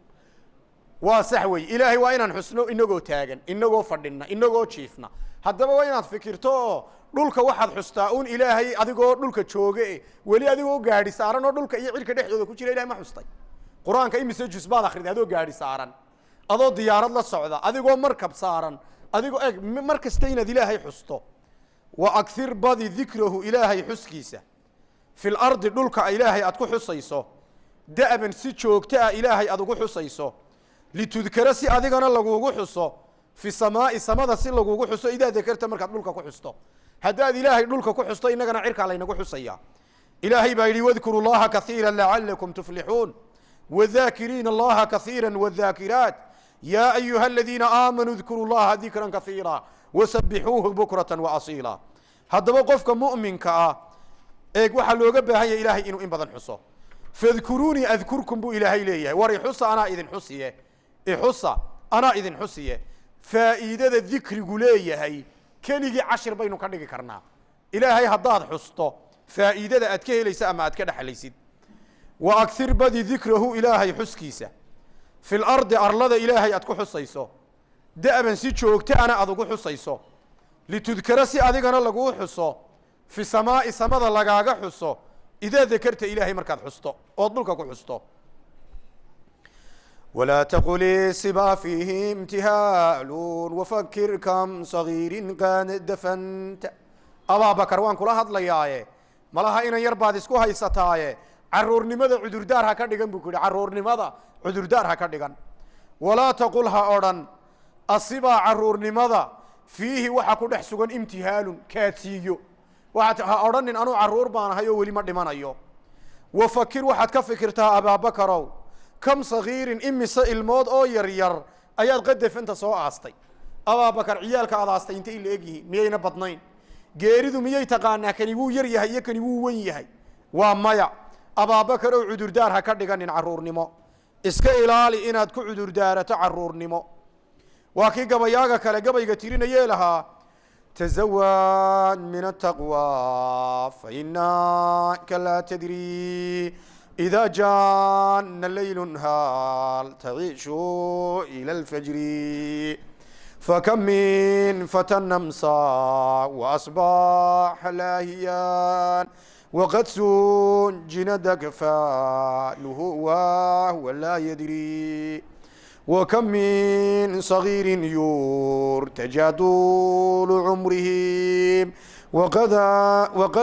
Waa sax wey. Ilaahay waa inaan xusno inagoo taagan, inagoo fadhina, inagoo jiifna. Haddaba waa inaad fikirto oo dhulka waxaad xustaa un Ilaahay adigoo dhulka jooge. Weli adigoo gaadhi saaran oo dhulka iyo cirka dhexdooda ku jira Ilahay ma xustay? Qur-aanka imise jus baad akriday adoo gaadhi saaran, adoo diyaarad la socda, adigoo markab saaran, adigoo eg? Mar kasta inaad Ilaahay xusto. Wa akir, badi, dikrahu, Ilaahay xuskiisa, fi lardi, dhulka Ilaahay aad ku xusayso, da'ban, si joogto ah Ilaahay aad ugu xusayso, litudkara, si adigana lagugu xuso, fi samaai, samada si lagugu xuso, idaa dakarta, markaad dhulka ku xusto. Haddaad Ilaahay dhulka ku xusto, innagana cirkaa laynagu xusaya. Ilaahay baa yidhi: "Wadkuru llaha kaiira lacalakum tuflixuun wadaakiriina allaha kaiira wadaakiraat ya ayuha aladiina aamanuu dkuru llaha dikra kaiira wasabixuuhu bukrata waasiila." Haddaba qofka mu'minka ah eeg, waxaa looga baahan yahay Ilaahay inuu in badan xuso. "Fadkuruunii adkurkum," buu Ilaahay leeyahay. War ixusa, anaa idin xusiye. Ixusa, anaa idin xusiye. Faa'iidada dikrigu leeyahay keligii cashir baynu ka dhigi karnaa. Ilaahay haddaad xusto, faa'iidada aad ka helaysa ama aad ka dhexlaysid. Wa akir, badi, dikrahu, Ilaahay xuskiisa, fi lardi, arlada Ilaahay aad ku xusayso, da'ban, si joogto ana aad ugu xusayso, litudkara, si adigana laguu xuso, fi samaai, samada lagaaga xuso, idaa dakarta, Ilaahay markaad xusto ood dhulka ku xusto. Walaa taqul sibaa fiihi imtihaalun wafakir kam sagiirin qad dafanta. Abaabakar, waan kula hadlayaaye, malaha inan yar baad isku haysataaye, caruurnimada cudurdaar ha ka dhigan, buu ku yidhi. Caruurnimada cudurdaar ha ka dhigan. Walaa taqul, ha odhan, asibaa, caruurnimada, fiihi, waxa ku dhex sugan, imtihaalun, kaadsiiyo. Waxaad ha odhanin: "Anuu carruur baan ahay oo weli ma dhimanayo." Wafakir, waxaad ka fikirtaa, Abaabakarow, kam sagiirin, imise ilmood oo yar yar ayaad qadafanta soo aastay? Abaabakar, ciyaalka aad aastay intay la egyihiin? Miyayna badnayn? Geeridu miyay taqaanaa kani wuu yar yahay iyo kani wuu wen yahay? Waa maya. Abaabakar ow, cudurdaar ha ka dhiganin carruurnimo. Iska ilaali inaad ku cudurdaarato carruurnimo. Waa kii gabayaaga kale gabayga tirinayee lahaa: "Tazawad min ataqwa fa inaka laa tadri ida jana laylun hal taciishu ila alfajri, fakam min fatan amsa waasbaxa laahiyan waqad sunjinad akfaanuhu wahwa laa yadri, وكم من صغير يرتجى طول عمره وقد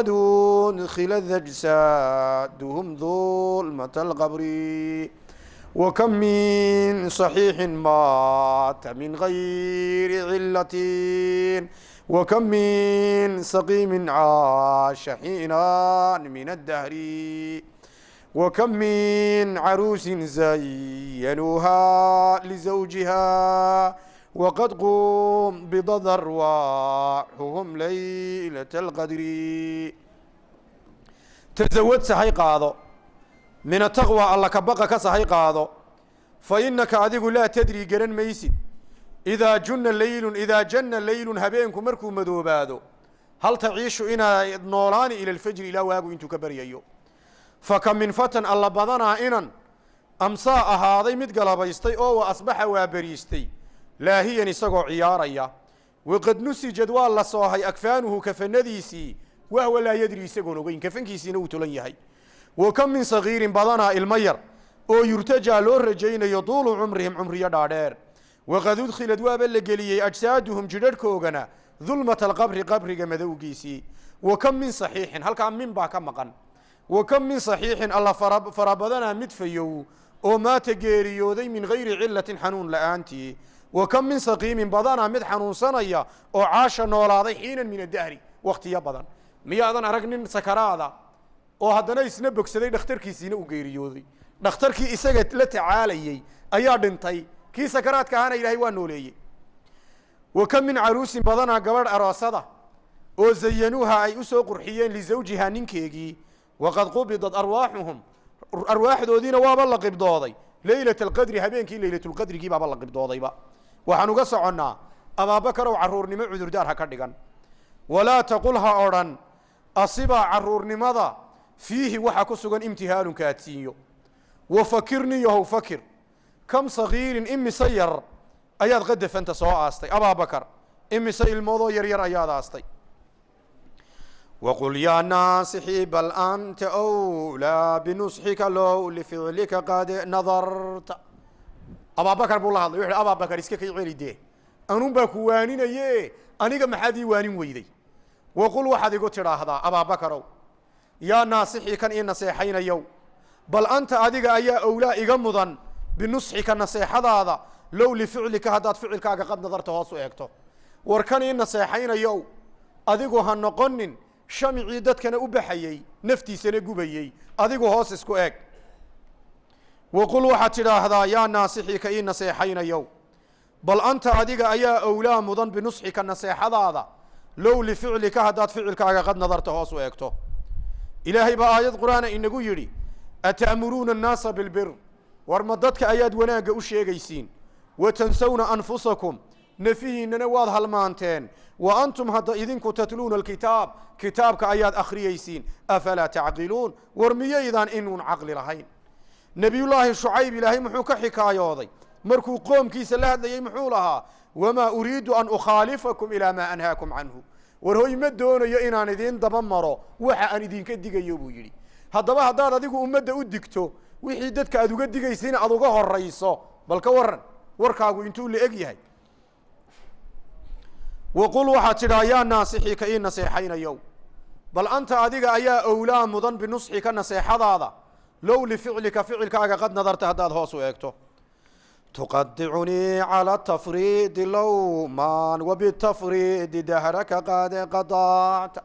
أدخلت أجسادهم ظلمة القبر، وكم من صحيح مات من غير علة، وكم من سقيم عاش حينا من الدهر، وكم من عروس زينوها لزوجها وقد قبضت أرواحهم ليلة القدر." Tazawad, sahay qaado, min ataqwa, Alla ka baqa ka sahay qaado. Fa innaka, adigu, laa tadri, garan maysid, idaa junna leylun, idaa janna leylun, habeenku markuu madoobaado, hal taciishu, inaad noolaani, ila alfajri, ilaa waagu intuu ka baryayo. Fa kam min fatan, Alla badanaa inan, amsaa, ahaaday mid galabaystay oo wa asbaxa, waa beriistay, laahiyan, isagoo ciyaaraya, waqad nusijad, waa la soohay, akfaanuhu, kafanadiisii, wahwa laa yadri, isagoon ogeyn, kafankiisiina uu tolan yahay. Wa kam min sagiirin, badanaa ilmo yar oo yurtajaa, loo rajaynayo, tuulu cumrihim, cumriyo dhaadheer. Waqad udkhilad, waaba la geliyey, ajsaaduhum, jidharhkoogana, dulmata alqabri, qabriga madowgiisii. Wa kam min saxiixin, halkaa min baa ka maqan. Wa kam min saxiixin, alla farabadanaa mid fayow oo maata, geeriyooday, min gayri cilatin, xanuun la'aantii. Wa kam min saqiimin, badanaa mid xanuunsanaya oo caasha, noolaaday, xiinan min adahri, waktiyo badan. Miyaadan arag nin sakaraada oo haddana isna bogsaday, dhakhtarkiisiina uu geeriyooday? Dhakhtarkii isaga la tacaalayey ayaa dhintay, kii sakaraadka ahaana Ilaahay waa nooleeyey. Wa kam min caruusin, badanaa gabadh aroosada oo zayanuuha, ay usoo qurxiyeen, lisawjihaa, ninkeegii. Waqad qubidat arwaaxuhum, arwaaxdoodiina waaba la qibdooday, leylat alqadri, habeenkii leylatulqadrigii baaba la qibdoodayba. Waxaan uga soconnaa, Abaabakarow, carruurnimo cudurdaar ha ka dhigan. Walaa taqul, ha odhan, asibaa, carruurnimada, fiihi waxa ku sugan imtihaalun, kaadsiinyo. Wa fakirniyahow, fakir, kam sagiirin, imise yar ayaad qadafanta soo aastay, Abaabakar? Imise ilmoodoo yar yar ayaad aastay? Waqul yaa naasixii bal anta wlaa binusxika low lificlika qad nadarta. Abaabakar buu la hadlay. Wuxu uhi: Abaabakar, iska kay celi dee, anun baa ku waaninaye, aniga maxaad ii waanin weyday? Waqul, waxaad igu tidhaahdaa, Abaabakarow, yaa naasixii, kan ii naseexaynayow, bal anta, adiga ayaa, owlaa, iga mudan, binusxika, naseexadaada, low lificlika, haddaad ficilkaaga, qad nadarta, hoos u eegto. War kan ii naseexaynayow, adigu ha noqonin shamicii dadkana u baxayey, naftiisana gubayey. Adigu hoos isku eeg. Waqul, waxaad tidhaahdaa, yaa naasixii, ka ii naseexaynayow, bal anta, adiga ayaa, owlaa, mudan, binusxika, naseexadaada, low lificlika, haddaad ficilkaaga, qad nadarta, hoos u eegto. Ilaahay baa aayad qur-aana inagu yidhi: ata'muruuna annaasa bilbir, war ma dadka ayaad wanaagga u sheegaysiin? Wa tansawna anfusakum, nafihiinana waad halmaanteen. Wa antum, hadda idinku, tatluuna alkitaab, kitaabka ayaad akhriyeysiin. Afalaa tacqiluun? War miyaydaan inuun caqli lahayn? Nebiyullaahi Shucayb Ilaahay muxuu ka xikaayooday markuu qoomkiisa la hadlayey? Muxuu lahaa? Wamaa uriidu an ukhaalifakum ilaa maa anhaakum canhu. War hoy, ma doonayo inaan idiin daba maro waxa aan idinka digayo, buu yidhi. Haddaba haddaad adigu ummadda u digto, wixii dadka aad uga digaysayna aad uga horayso, bal ka waran warkaagu intuu la eg yahay? Waqul, waxaad tidhaa, yaa naasixii, ka ii naseexaynayow, bal anta, adiga ayaa, owlaa, mudan, binusxika, naseexadaada, low lificlika, ficilkaaga, qad nadarta, haddaad hoos u eegto. Tuqadicunii cala tafriidi lowman wabitafriidi dahraka qad qadacta.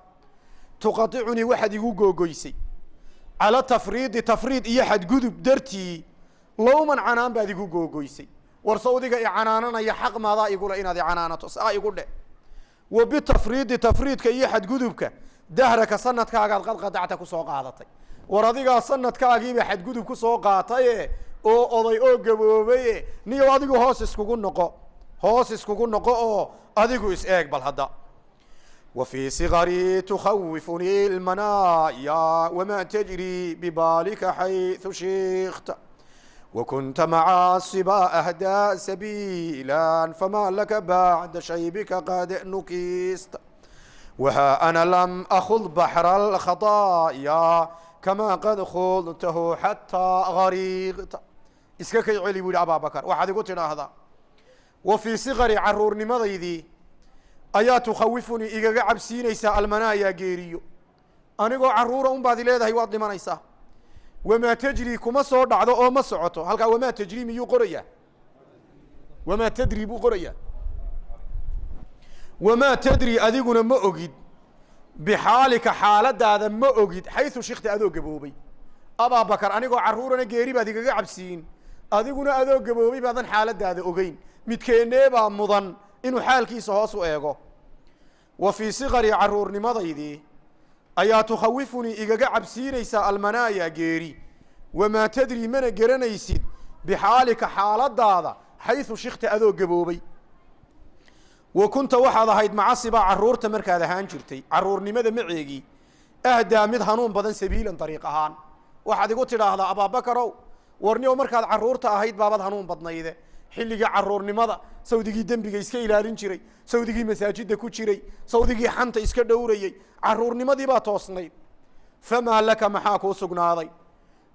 Tuqadicunii, waxaad igu googoysay, cala tafriidi, tafriid iyo xadgudub dartii, lowman, canaan baad igu googoysay. War sawdiga i canaananaya, xaq maadaa igula inaad i canaanato? Saa igu dhe. Wa bitafriidi, tafriidka iyo xadgudubka, dahraka, sanadkaagaad, qad qadacta, kusoo qaadatay. War adigaa sanadkaagiiba xadgudub kusoo qaataye oo oday oo gaboobaye. Niyow, adigu hoos iskugu noqo, hoos iskugu noqo oo adigu is eeg bal hadda. Wa fii sigarii tukhawifunii lmanaaya wamaa tajrii bibaalika xayثu shiikta wakunta maca siba ahdaa sabiila famaa laka bacda shaybika qad nukiista. Wahaa ana lam akhud baxra alkhadaaya kamaa qad khudtahu xataa gariiqta. Iska kay celi, bu yihi Abaabakar. Waxaad igu tidhaahdaa: wa fii sikari, caruurnimadaydii ayaa, tukhawifunii, igaga cabsiinaysaa, almanaayaa, geeriyo. Anigoo carruura un baad leedahay waad dhimanaysaa. Wamaa tajri, kuma soo dhacdo oo ma socoto. Halkaa wamaa tajri miyuu qorayaa? Wamaa tadri buu qorayaa. Wamaa tadri, adiguna ma ogid, bixaalika, xaaladaada ma ogid, xaysu shikta, adoo gaboobay. Abaabakar, anigoo carruurana geeri baad igaga cabsiin, adiguna adoo gaboobay baadan xaaladaada ogeyn. Midkeennee baa mudan inuu xaalkiisa hoos u eego? Wa fii sikari, carruurnimadaydii ayaa, tukhawifunii, igaga cabsiinaysaa, almanaaya, geeri. Wamaa tadri, mana garanaysid, bixaalika, xaaladaada, xaysu shikta, adoo gaboobay. Wa kunta, waxaad ahayd, macasibaa, carruurta markaad ahaan jirtay, carruurnimada maceegii, ahdaa, mid hanuun badan, sabiilan, dariiq ahaan. Waxaad igu tidhaahdaa, Abaabakarow, warniow, markaad carruurta ahayd baabad hanuun badnayde. Xilligii carruurnimada sawdigii dembiga iska ilaalin jiray, sawdigii masaajidda ku jiray, sawdigii xanta iska dhowrayey, carruurnimadii baa toosnayd. Famaa laka, maxaa kuu sugnaaday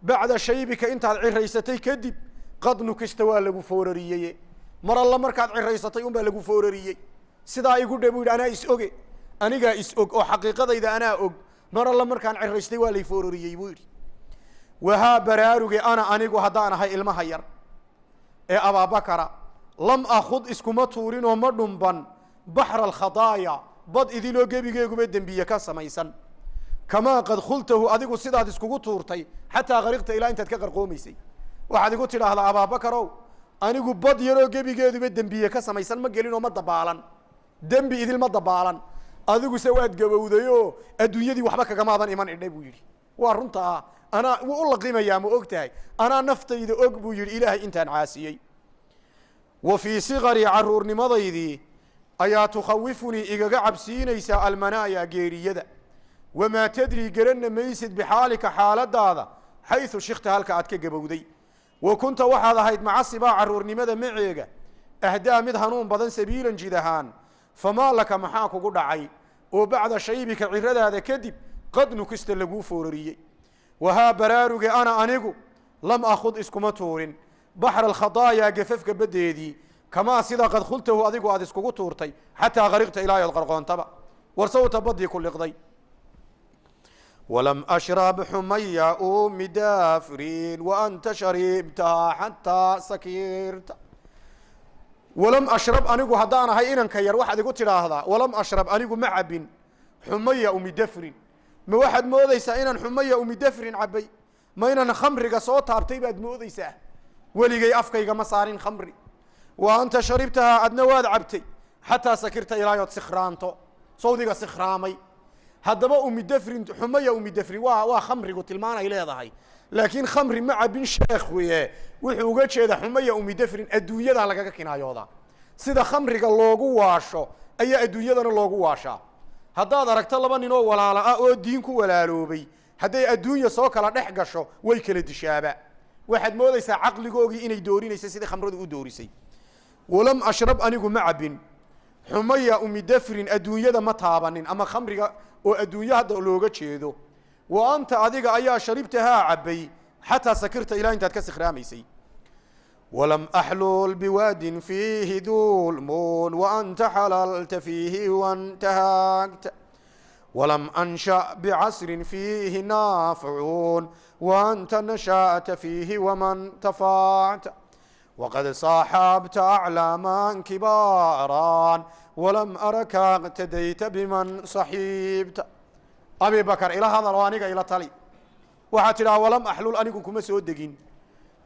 bacda shaybika, intaad ciraysatay kadib? Qad nukista, waa lagu foorariyeye. Mar alla markaad ciraysatay unbaa lagu foorariyey. Sidaa igu dhe, buu yidhi, anaa is oge, anigaa is og oo xaqiiqadayda anaa og. Mar alla markaan ciraystay waa lay foorariyey, buu yidhi. Wahaa baraaruge, ana anigu haddaan ahay ilmaha yar ee Abaabakara, lam akhud, iskuma tuurinoo ma dhumban baxra alkhadaaya, bad idiloo gebigeeguba dembiye ka samaysan, kamaa qad khultahu, adigu sidaad iskugu tuurtay, xataa qariqta, ilaa intaad ka qarqoomaysay. Waxaad igu tidhaahdaa, Abaabakarow, anigu bad yaroo gebigeeduba dembiye ka samaysan ma gelin oo ma dabaalan, dembi idil ma dabaalan. Adiguse waad gabowdayoo adduunyadii waxba kagamaadan iman idhe, buu yidhi. Waa runtaa, anaa wuu u laqimayaa, ma og tahay? Anaa naftayda og, buu yidhi, Ilaahay intaan caasiyey. Wa fii sikarii, caruurnimadaydii ayaa tukhawifunii, igaga cabsiinaysaa almanaaya, geeriyada. Wamaa tadrii, garanna maysid, bixaalika, xaaladaada, xaysu shikta, halka aad ka gabowday. Wa kunta, waxaad ahayd, macasibaa, caruurnimada maceega, ahdaa, mid hanuun badan, sabiilan, jid ahaan. Famaa laka, maxaa kugu dhacay oo bacda shaybika, ciradaada kadib, qad nukista, laguu foorariyey? Wahaa baraaruge, ana anigu lam akhud, iskuma tuurin baxra alkhadaayaa, gafafka baddeedii, kamaa sida qad khultahu, adigu aad iskugu tuurtay, xataa qariqta, ilaa ood qarqoontaba. War sawta baddii ku liqday. Walam ashrab xumaya umi dafrin wa anta sharibtaha xataa sakirta. Walam ashrab, anigu haddaan ahay inanka yar, waxaad igu tidhaahdaa, walam ashrab, anigu ma cabin xumaya umi dafrin. Ma waxaad moodeysaa inaan xumaya umi dafrin cabbay? Ma inaan khamriga soo taabtay baad moodeysaa? Weligay afkayga ma saarin khamri. Wa anta sharibtahaa, adna waad cabtay, xataa sakirta, ilaayood sikhraanto. Sawdiga sikhraamay. Haddaba umi dafrin, xumaya umi dafrin waa khamrigu tilmaan ay leedahay, laakiin khamri ma cabin sheekhuye. Wuxuu uga jeedaa xumaya umi dafrin adduunyadaa lagaga kinaayoodaa. Sida khamriga loogu waasho ayaa adduunyadana loogu waashaa. Haddaad aragto laba nin oo walaala ah oo diin ku walaaloobay, hadday adduunya soo kala dhex gasho, way kala dishaaba. Waxaad moodaysaa caqligoogii inay doorinaysa sidii khamradu u doorisay. Walam ashrab, anigu ma cabin xumaya umi dafrin, adduunyada ma taabanin ama khamriga oo adduunyo hadda looga jeedo. Wa anta, adiga ayaa sharibtahaa cabbay, xataa sakirta, ilaa intaad ka sikhraamaysay. Walam axlul biwaadin fiihi dulmun wa anta xalalta fiihi wantahaagta. Walam ansha bicasrin fiihi naaficuun wa anta nasha'ta fiihi waman tafacta. Waqad saaxabta aclaaman kibaaran walam araka اqtadayta biman saxiibta. Abi Bakar, ila hadal oo aniga ila tali. Waxaad tidhaha, walam axlul, anigu kuma soo degin,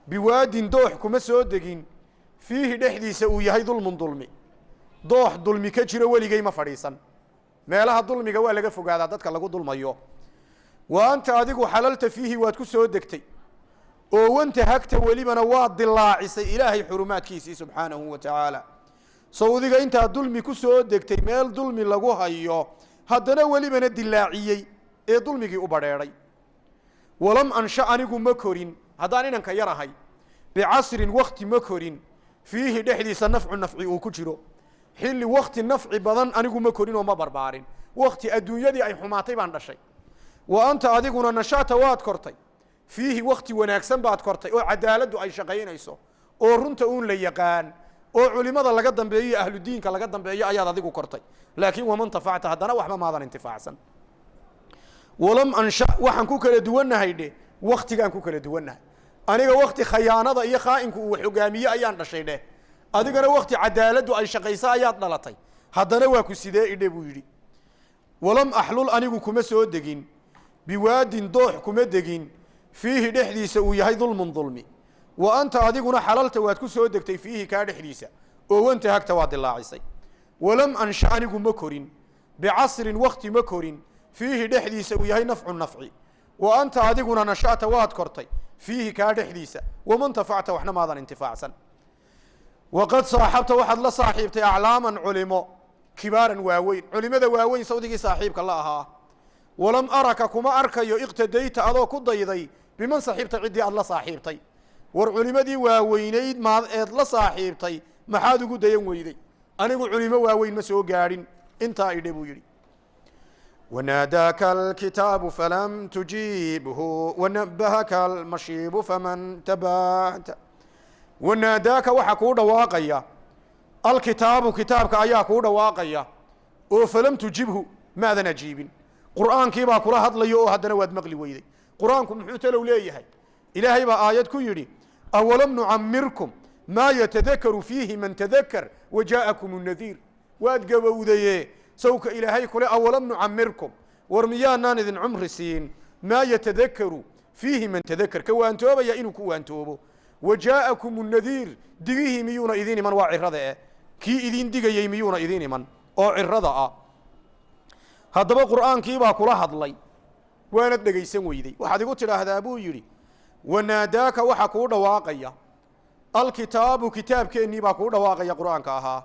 biwaadin, doox kuma soo degin, fiihi, dhexdiisa uu yahay, dulmun, dulmi. Doox dulmi ka jiro weligay ma fadhiisan. Meelaha dulmiga waa laga fogaadaa, dadka lagu dulmayo. Wa anta, adigu, xalalta fiihi, waad ku soo degtay oo wantahagta, welibana waad dilaacisay Ilaahay xurumaadkiisii subxaanahu wa tacaala. Sawdiga intaad dulmi ku soo degtay meel dulmi lagu hayo, haddana welibana dilaaciyey ee dulmigii u badheedhay. Walam ansha, anigu ma korin, haddaan inanka yar ahay, bicasrin, wakti ma korin, fiihi, dhexdiisa, nafcu, nafci uu ku jiro. Xilli wakti nafci badan anigu ma korin oo ma barbaarin. Wakti adduunyadii ay xumaatay baan dhashay. Wa anta, adiguna, nasha'ta, waad kortay, fiihi, wakti wanaagsan baad kortay oo cadaaladdu ay shaqaynayso oo runta uun la yaqaan oo culimada laga dambeeyo iyo ahludiinka laga dambeeyo ayaad adigu kortay. Laakiin waman tafacta, haddana waxba maadan intifaacsan. Walam ansha, waxaan ku kala duwannahay dheh, waktigaan ku kala duwannahay. Aniga wakti khayaanada iyo khaa'inku uu wax hogaamiye ayaan dhashay dheh, adigana wakti cadaaladdu ay shaqayso ayaad dhalatay. Haddana waa ku sidee idhe, buu yidhi. Walam axlul, anigu kuma soo degin, biwaadin, doox kuma degin, fiihi, dhexdiisa uu yahay, dulmun, dulmi. Wa anta, adiguna, xalalta, waad ku soo degtay, fiihi, kaa dhexdiisa, oo wantahagta, waad dilaacisay. Walam ansha, anigu ma korin, bicasrin, wakti ma korin, fiihi, dhexdiisa uu yahay, nafcu, nafci. Wa anta, adiguna, nasha'ta, waad kortay, fiihi, kaa dhexdiisa, waman tafacta, waxna maadan intifaacsan. Waqad saaxabta, waxaad la saaxiibtay, aclaaman, culimo, kibaaran, waaweyn, culimada waaweyn sawdigii saaxiibka la ahaa. Walam araka, kuma arkayo, iqtadayta, adoo ku dayday, biman saxiibta, ciddii aad la saaxiibtay. War culimadii waaweynayd maad eed la saaxiibtay maxaad ugu dayan weyday? Anigu culimo waaweyn ma soo gaadhin. Intaa idhe, buu yidhi. Wanaadaaka alkitaabu falam tujiibhu wanabahaka almashiibu faman tabahta. Wanaadaaka waxaa kuu dhawaaqaya, alkitaabu kitaabka ayaa kuu dhawaaqaya oo falam tujibhu maadan ajiibin. Qur'aankiibaa kula hadlayo oo haddana waad maqli weyday. Qur'aanku muxuu talow leeyahay? Ilaahay baa aayad ku yidhi: "Awalam nucamirkum maa yatadakaru fiihi man tadakar wajaa'akum nadiir." Waad gabowdaye, sawka Ilaahay kule: "Awalam nucamirkum," war miyaanaan idin cumri siin, "maa yatadakaru fiihi man tadakar," ka waantoobaya inuu ku waantoobo, "wajaa'akum nadiir," digihii miyuuna idin iman? Waa cirada eh, kii idin digayey miyuuna idin iman oo cirada ah? Haddaba qur'aankiibaa kula hadlay, waanad dhegaysan weyday. Waxaad igu tidhaahdaa, buu yidhi, wanaadaaka waxa kuu dhawaaqaya, alkitaabu kitaabkeennii baa kuu dhawaaqaya, qur'aanka ahaa,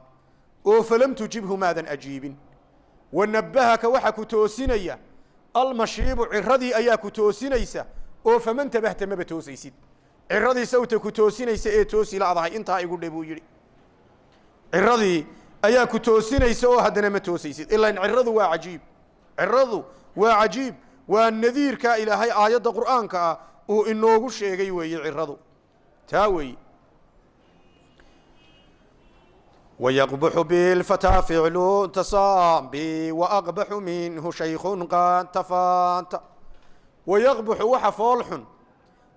oo falam tujibhu maadan ajiibin. Wanabahaka waxa ku toosinaya, almashiibu ciradii ayaa ku toosinaysa, oo faman tabahta maba toosaysid. Ciradii sawta ku toosinaysa ee toosi la'dahay, intaa igu dhe, buu yidhi. Ciradii ayaa ku toosinaysa oo haddana ma toosaysid. Ilan ciradu waa cajiib, ciradu waa cajiib, waa nadiirkaa Ilaahay aayadda qur'aanka ah uu inoogu sheegay weeye. Ciradu taa weeye. Wayaqbuxu bilfataa ficlu tasaabi waaqbaxu minhu shaykun qad tafaata. Wayaqbuxu waxa foolxun,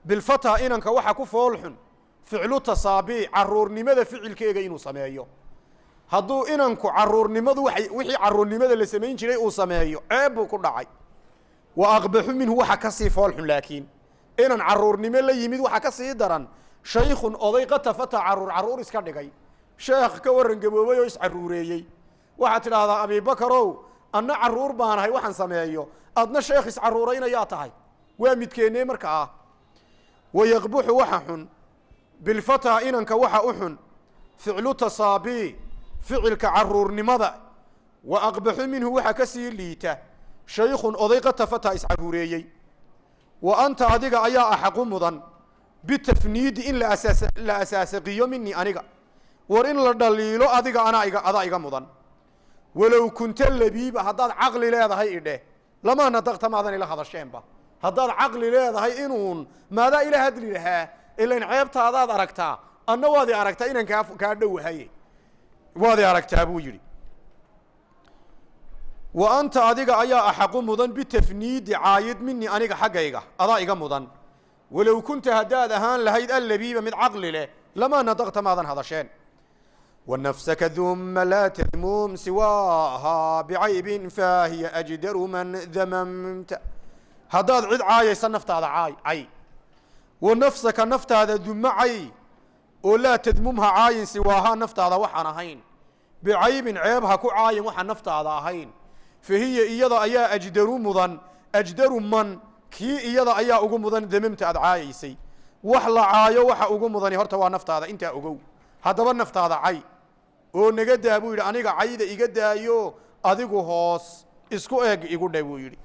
bilfataa inanka waxa ku foolxun, ficlu tasaabi caruurnimada ficilkeega inuu sameeyo. Hadduu inanku caruurnimadu waay wixii caruurnimada la samayn jiray uu sameeyo, ceeb buu ku dhacay. Wa aqbaxu minhu waxa kasii foolxun, laakiin inan caruurnimo la yimid waxa ka sii daran, shaykhun oday, qatafata caruur caruur iska dhigay. Sheekh ka waran gaboobay oo iscaruureeyey? Waxaad tidhaahdaa: "Abibakarow, anna caruur baanahay waxaan sameeyo, adna sheekh iscaruuraynayaa tahay." Waa midkeennee marka ah? Wayaqbuxu waxa xun, bilfataa inanka waxa u xun, ficlu tasaabii ficilka caruurnimada. Wa aqbaxu minhu waxa ka sii liita, shaykhun oday, qatafata iscaruureeyey. Wa anta adiga ayaa axaqu mudan, bitafniidi in la asaasaqiyo, minii aniga. War in la dhaliilo adiga anaa iga adaa iga mudan. Walow kunta labiiba, haddaad caqli leedahay idheh, lamaa nadaqta maadan ila hadasheenba. Haddaad caqli leedahay inuun maadaa ila hadli lahaa. Ilan ceebtaadaad aragtaa, anna waad i aragtaa inaan kaa dhowahaye, waad i aragtaa, buu yidhi. Wa anta adiga ayaa axaqu mudan bitafniidi caayid, minii aniga xaggayga adaa iga mudan. Walow kunta haddaad ahaan lahayd allabiiba mid caqli leh, lamaa nadaqta maadan hadasheen. Wanafsaka duma laa tadmum siwaaha bicaybin fahiya ajdaru man damamta. Haddaad cid caayaysa, naftaada caay cay. Wa nafsaka naftaada duma cay, oo laa tadmumha caayin, siwaahaa naftaada waxaan ahayn, bicaybin ceeb ha ku caayin waxaan naftaada ahayn. Fa hiya iyada ayaa ajdaru mudan, ajdaru man kii iyada ayaa ugu mudan, damamta aad caayaysay. Wax la caayo waxa ugu mudani horta waa naftaada, intaa ogow. Haddaba naftaada cay oo naga daa, buu yidhi. Aniga cayda iga daayo, adigu hoos isku eeg igu dhe, buu yidhi.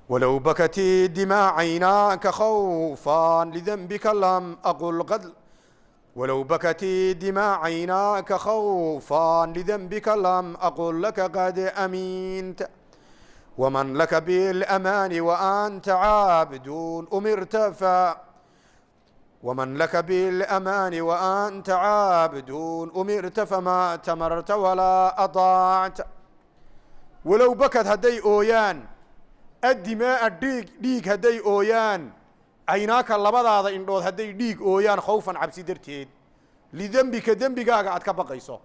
Walow bakati dimaa caynaaka khawfan lidanbika lam aqul qad, walow bakati dimaa caynaaka khawfan lidanbika lam aqul laka qad aminta. Waman laka bilamaani waanta caabdun umirta fa, waman laka bilamaani waanta caabdun umirta famaa tamarta walaa adaacta. Walow bakad hadday ooyaan, addimaaa dhiig dhiig hadday ooyaan, caynaaka labadaada indhood hadday dhiig ooyaan, khawfan cabsi darteed, lidembika dembigaaga aad ka baqayso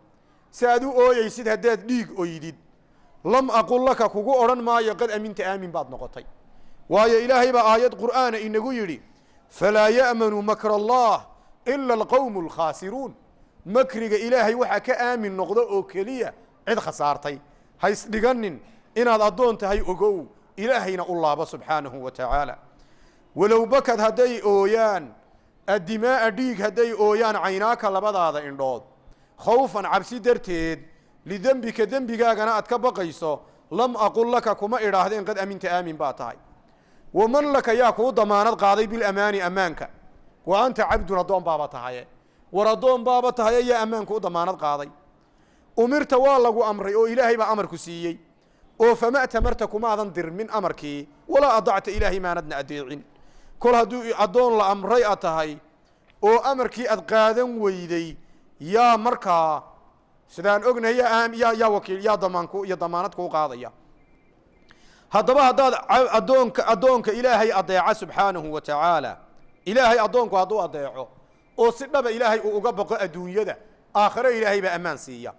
si aad u ooyeysid haddaad dhiig oydid, lam aqul laka kugu odhan maayo, qad aminta aamin baad noqotay. Waayo, Ilaahay baa aayad qur'aana inagu yidhi: "Falaa ya'manu makra Allah ila alqowmu alkhaasiruun." Makriga Ilaahay waxaa ka aamin noqdo oo keliya cid khasaartay. Haysdhiganin inaad addoon tahay, ogow, Ilaahayna u laabo subxaanahu wa tacaala. Walow bakad hadday ooyaan, addimaaa dhiig hadday ooyaan, caynaaka labadaada indhood, khawfan cabsi darteed, lidembika dembigaagana aad ka baqayso, lam aqul laka kuma idhaahdeen, qad aminta aamin baa tahay. Waman laka yaa kuu damaanad qaaday, bilamaani ammaanka, wa anta cabdun addoon baaba tahaye? War addoon baaba tahaye, yaa ammaanku u damaanad qaaday? Umirta waa lagu amray oo Ilaahay baa amarku siiyey. Oo fama tamarta, kumaadan dirmin amarkii, walaa adacta, Ilaahay maanadna adeecin. Kol hadduu addoon la amray a tahay oo amarkii aad qaadan weyday, yaa markaa sidaan ognahay yaa wakiil, yaa damaanku iyo damaanad kuu qaadaya? Haddaba haddaad addoonka Ilaahay adeeca subxaanahu wa tacaala, Ilaahay addoonku hadduu adeeco oo si dhaba Ilaahay uu uga baqo adduunyada, aakhare Ilaahay baa ammaan siiya.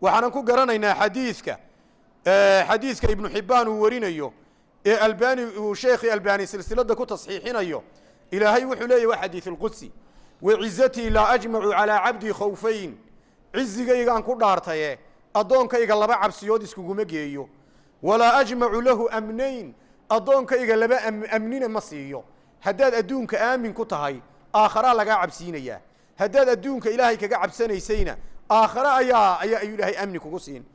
Waxaanan ku garanaynaa xadiidka Ibnu Xibbaan uu warinayo ee Albani uu sheekhi Albani silsilada ku tasxiixinayo. Ilaahay wuxuu leeyahy, waa xadiis alqudsi: "وعزتي لا أجمع على عبدي خوفين." Cizigaygaan ku dhaartaye, addoonkayga laba cabsiyood iskuguma geeyo. "ولا أجمع له أمنين." Addoonkayga laba amnina ma siiyo. Haddaad adduunka aamin ku tahay, aakharaa lagaa cabsiinayaa. Haddaad adduunka Ilaahay kaga cabsanaysayna, aakhare ayaa ayuu Ilaahay amni kugu siin.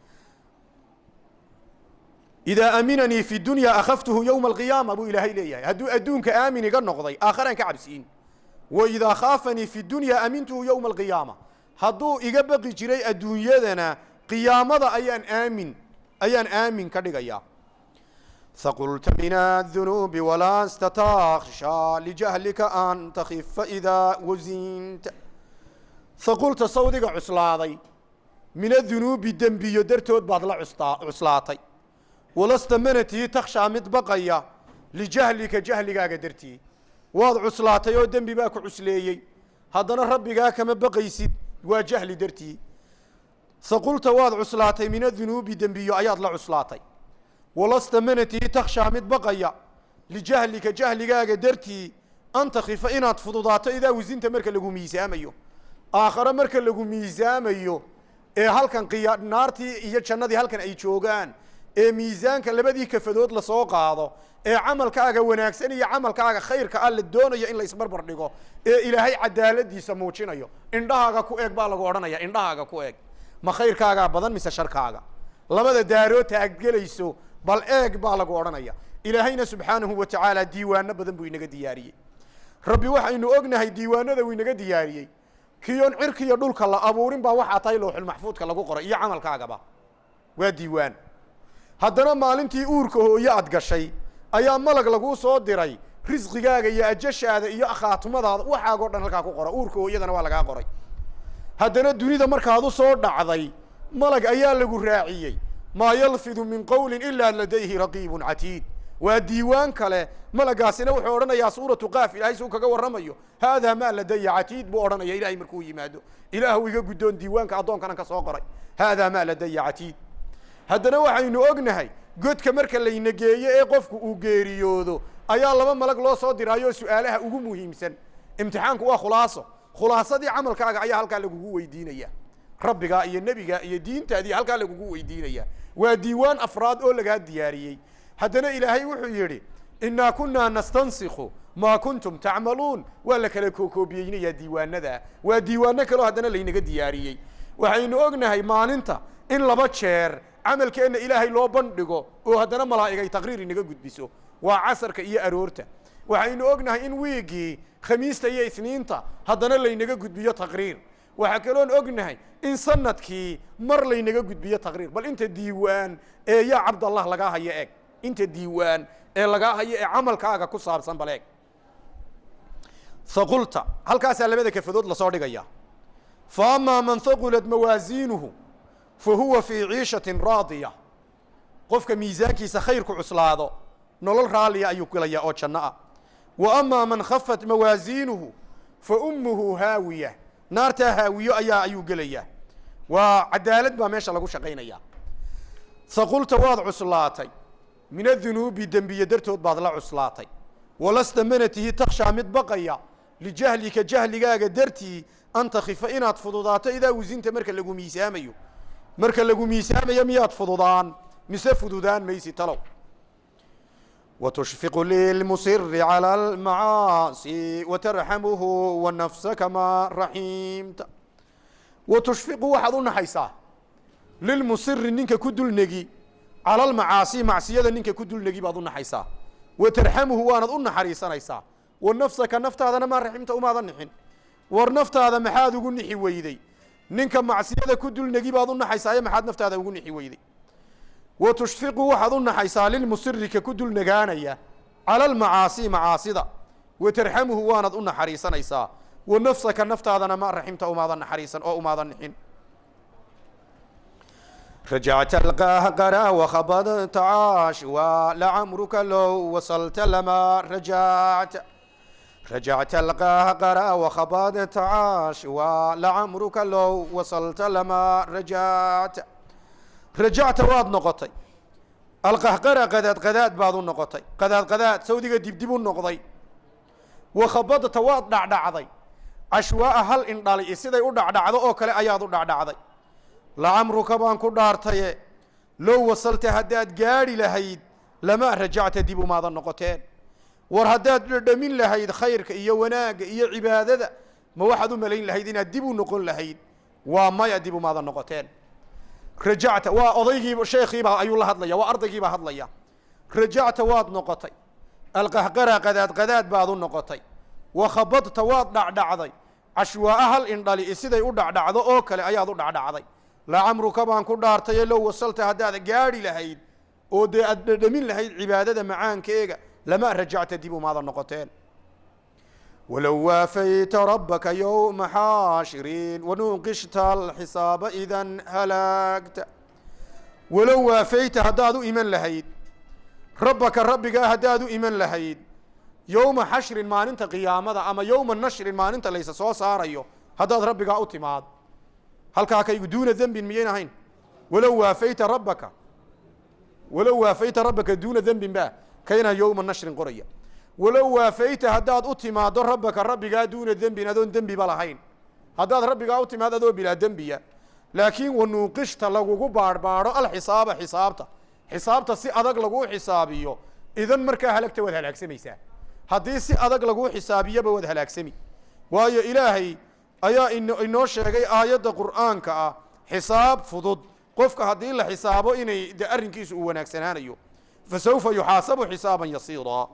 "إذا أمنني في الدنيا أخفته يوم القيامة," buu Ilaahay leeyahay. Hadduu adduunka aamin iga noqday, aakharaan ka cabsiin. "وإذا خافني في الدنيا أمنته يوم القيامة." Hadduu iga baqi jiray adduunyadana, qiyaamada ayaan aamin ka dhigayaa. ثقلت من الذنوب ولست تخشى لجهلك أن تخف إذا وزنت. ثقلت, sawdiga cuslaaday, من الذنوب, dembiyo dartood baad la cuslaatay. ولست, mana tihi, تخشى, mid baqaya, لجهلك, jahligaaga dartii. Waad cuslaatay oo dembi baa ku cusleeyey, haddana Rabbigaa kama baqaysid, waa jahli dartii. ثقلت, waad cuslaatay, من الذنوب, dembiyo ayaad la cuslaatay. ولست, mana tihi, تخشى, mid baqaya, لجهلك, jahligaaga dartii, أن تخف, inaad fududaato, إذا وزنت, marka lagu miisaamayo. Aakhare marka lagu miisaamayo ee halkan naartii iyo jannadii halkan ay joogaan, ee miisaanka labadii kafadood lasoo qaado, ee camalkaaga wanaagsan iyo camalkaaga khayrka ah la doonayo in la isbarbar dhigo, ee Ilaahay cadaaladiisa muujinayo, "Indhahaaga ku eeg," baa lagu odhanaya. "Indhahaaga ku eeg, ma khayrkaagaa badan mise sharkaaga? Labada daarood taaggelayso bal eeg," baa lagu odhanaya. Ilaahayna subxaanahu wa tacaala diiwaano badan buu inaga diyaariyey. Rabbi waxaynu ognahay diiwaanada uu inaga diyaariyey. Kiyoon cirkiiyo dhulka la abuurin baa waxaa tahay looxulmaxfuudka lagu qoray iyo camalkaagaba, waa diiwaan. Haddana maalintii uurka hooye aad gashay ayaa malag laguu soo diray, risqigaaga iyo ajashaada iyo khaatumadaada, waxaagoo dhan halkaa ku qora. Uurka hooyadana waa lagaa qoray. Haddana dunida markaad u soo dhacday, malag ayaa lagu raaciyey. ما يلفظ من قول إلا لديه رقيب عتيد. Waa diiwaan kale. Malagaasina wuxuu odhanayaa, suuratu Qaaf Ilahay suu kaga warramayo, "هذا ما لدي عتيد," buu odhanaya Ilahay markuu yimaado. "Ilaahu, iga guddoon diiwaanka addoonkanan ka soo qoray." "هذا ما لدي عتيد." Haddana waxaynu ognahay godka marka layna geeyo ee qofku uu geeriyoodo ayaa laba malag loo soo diraayo. Su-aalaha ugu muhiimsan, imtixaanku waa khulaaso, khulaasadii camalkaaga ayaa halkaa lagugu weydiinaya. Rabbigaa iyo nebiga iyo diintaadii halkaa lagugu weydiinaya. Waa diiwaan afraad oo lagaa diyaariyey. Haddana Ilaahay wuxuu yidhi: "إنا كنا نستنسخ ما كنتم تعملون." Waa la kala kookoobiyeynaya diiwaanada. Waa diiwaano kaloo haddana laynaga diyaariyey. Waxaynu ognahay maalinta in laba jeer camalkeenna Ilaahay loo bandhigo oo haddana malaa'ig ay taqriir inaga gudbiso, waa casarka iyo aroorta. Waxaynu ognahay in wiigii Khamiista iyo Isniinta haddana laynaga gudbiyo taqriir. Waxaa kaloon ognahay in sanadkii mar laynaga gudbiyo taqriir. Bal inta diiwaan ee, yaa Cabdallah, lagaa hayo eeg. Inta diiwaan ee lagaa hayo ee camalkaaga ku saabsan bal eeg. ثقلت, halkaasaa labada kafadood lasoo dhigaya. فأما من ثقلت موازينه فهو في عيشة راضية. Qofka miisaankiisa khayrku cuslaado, nolol raalliya ayuu gelayaa oo janno ah. وأما من خفت موازينه فأمه هاوية. Naartaa Haawiyo ayuu gelayaa. Waa cadaalad baa meesha lagu shaqaynaya. ثقلت, waad cuslaatay, من الذنوب, dembiye dartood baad la cuslaatay. ولست, mana tihi, تخشى, mid baqaya, لجهلك, jahligaaga dartii, أن تخف, inaad fududaato, إذا وزنت, marka lagu miisaamayo. Marka lagu miisaamayo miyaad fududaan mise fududaan maysi, talow? وتشفق للمصر على المعاصي وترحمه ونفسك ما رحمت. وتشفق, waxaad u naxaysaa, للمصر, ninka ku dulnegi, على المعاصي, macsiyada ninka ku dulnegi baad u naxaysaa. وترحمه, waanad u naxariisanaysaa. ونفسك, naftaadana, ما رحمت, umaadan nixin. War naftaada maxaad ugu nixi weyday? Ninka macsiyada ku dulnegi baad u naxaysaayo, maxaad naftaada ugu nixi weyday? Wa tushfiqu, waxaad u naxaysaa, lilmusiri, ka ku dul nagaanaya, cala almacaasi, macaasida. Wa tarxamuhu, waanaad u naxariisanaysaa. Wa nafsaka, naftaadana, ma raximta, umaadan naxariisan oo umaadan nixin. Rajacta alqahqara wakhabadta caashwa, lacamruka low wasalta lama rajacta. Rajacta alqahqara wakhabadta caashwa, lacamruka low wasalta lama rajacta. Rajacta, waad noqotay, alqahqara, qadaad qadaad baad u noqotay, qadaad qadaad sawdiga dibdib u noqday. Wakhabadta, waad dhacdhacday, cashwaaa, hal indhali siday u dhacdhacdo oo kale ayaad u dhacdhacday. Lacamruka baan ku dhaartaye, low wasalta, haddaad gaadhi lahayd, lama rajacta, dib umaadan noqoteen. War haddaad dhadhamin lahayd khayrka iyo wanaagga iyo cibaadada, ma waxaad u malayn lahayd inaad dib u noqon lahayd? Waa maya, dib umaadan noqoteen. Rajacta, waa odaygiiba, sheekhiibaa ayuu la hadlaya, waa ardaygiibaa hadlaya. Rajacta, waad noqotay, alqahqara, qadaad qadaad baad u noqotay. Wakhabadta, waad dhacdhacday, cashwaaa, hal indhali siday u dhacdhacdo oo kale ayaad u dhacdhacday. Lacamruka baan ku dhaartaye, low wasalta, haddaad gaadhi lahayd oo dee aad dhadhamin lahayd cibaadada macaankeega, lama rajacta, dib umaadan noqoteen. Walow waafayta rabbaka yowma xaashirin wanuuqishta alxisaaba, idan halaagta. Walow waafayta, haddaad u iman lahayd, rabbaka, rabbigaa haddaad u iman lahayd, yowma xashrin, maalinta qiyaamada, ama yowma nashrin, maalinta laysa soo saarayo, haddaad rabbigaa u timaad. Halkaa kaygu duuna dembin miyayn ahayn? Walow waafayta rabbaka, walow waafayta rabbaka duuna dembin ba kayna yowma nashrin qoraya. Walow waafayta, haddaad u timaado, rabbaka, rabbigaa, duuna dembin, adoon dembiba lahayn, haddaad rabbigaa u timaado adoo bilaa dembiya, laakiin wanuuqishta, lagugu baadhbaadho, alxisaaba, xisaabta, xisaabta si adag laguu xisaabiyo, idan markaa halagta, waad halaagsamaysaa. Haddii si adag laguu xisaabiyaba waad halaagsami, waayo Ilaahay ayaa inoo sheegay aayadda Qur'aanka ah, xisaab fudud qofka haddii la xisaabo inay de arrinkiisu uu wanaagsanaanayo. Fasawfa yuxaasabu xisaaban yasiiraa.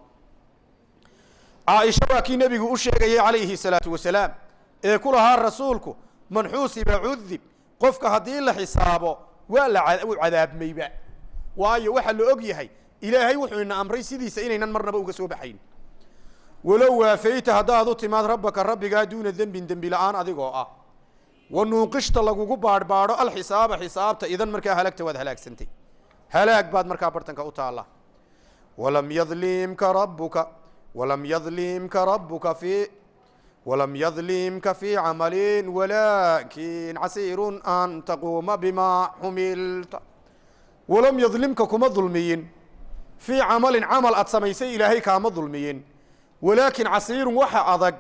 Caaisha waa kii nebigu u sheegayay calayhi salaatu wasalaam ee ku lahaa rasuulku: "Man xuusiba cudib." Qofka haddii la xisaabo waa la u cadaabmayba, waayo waxaa la og yahay Ilaahay wuxuu ina amray sidiisa inaynan marnaba uga soo baxayn. Walow waafayta, haddaad u timaad, rabbaka, rabbigaa, duuna dembin, dembi la-aan adigoo ah, wa nuuqishta, lagugu baadhbaadho, alxisaaba, xisaabta, idan markaa halagta, waad halaagsantay, halaag baad markaa bartanka u taalla. Walam yadlimka rabbuka, walam yadlimka rabbuka fii, walam yadlimka fii camalin, walaakin casiirun an taquuma bimaa xumilta. Walam yadlimka, kuma dulmiyin, fii camalin, camal aad samaysay Ilaahay kaama dulmiyin. Walaakin casiirun, waxa adag,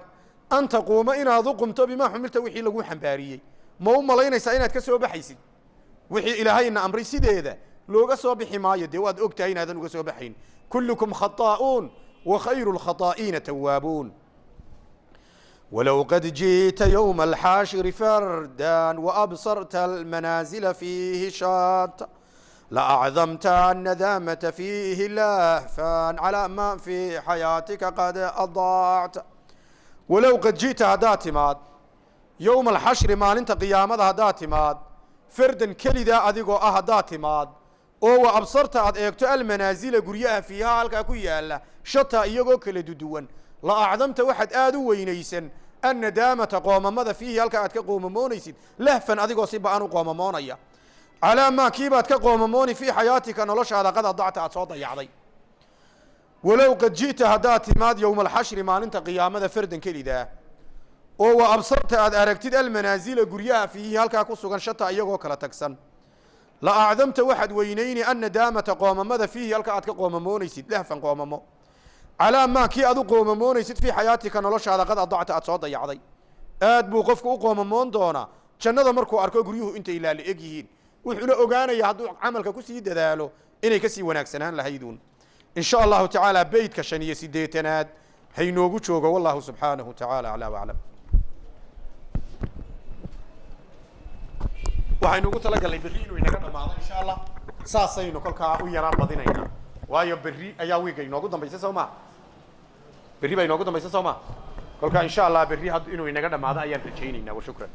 an taquuma, inaad u qumto, bimaa xumilta, wixii laguu xambaariyey. Ma u malaynaysaa inaad ka soo baxaysid wixii Ilaahayna amray? Sideeda looga soo bixi maayo. Dee waad og tahay inaadan uga soo baxayn. Kullukum khaطaa'uun wa khayru lkhaطaa'iina tawaabuun. Walow qad jiئta ywma alxaashiri fardan waabsarta almanaazila fiihi shaata, laacdamta annadaamata fiihi lahfan calaa ma fii xayaatika qad adaacta. Walow qad ji'ta, haddaad timaad, yowma alxashri, maalinta qiyaamada haddaad timaad, fardan, kelidaa adigoo ah haddaad timaad, oo wa absarta, aad eegto, almanaasila, guryaha, fiihaa, halkaa ku yaala, shataa, iyagoo kala duduwan, la acdamta, waxaad aada u weynaysan, annadaamata, qoomamada, fiihi, halkaa aad ka qoomamoonaysid, lahfan, adigoo si ba-an u qoomamoonaya, calaa maa kiibaad ka qoomamooni, fii xayaatika, noloshaada, qad adacta, aad soo dayacday. Walow qad ji'ta, haddaad timaad, yowma alxashri, maalinta qiyaamada, fardan, kelidaa, oo wa absarta, aad aragtid, almanaasila, guryaha, fiihi, halkaa ku sugan, shata, iyagoo kala tagsan, la acdamta, waxaad weynayni, annadaamata, qoomamada, fiihi, halka aad ka qoomamoonaysid, lahfan, qoomamo, calaa maa kii aad u qoomamoonaysid, fii xayaatika, noloshaada, qad adacta, aad soo dayacday. Aad buu qofku u qoomamoon doonaa jannada markuu arko guryuhu intay laala eg yihiin, wuxuuna ogaanaya hadduu camalka kusii dadaalo inay kasii wanaagsanaan lahayduun. In sha Allahu tacaala beytka 85aad haynoogu joogo. Wallahu subxaanahu tacaala aclaa waclam. Waxaynu ugu talagalnay berri inuu inaga dhamaado insha Allah, saasaynu kolkaa u yaraan badinaynaa, waayo berri ayaa wiiga inoogu dambaysa, soo ma? Berri baa inoogu dambaysa, soo ma? Kolkaa insha Allah berri inuu inaga dhamaado ayaan rajaynaynaa. Wa shukran.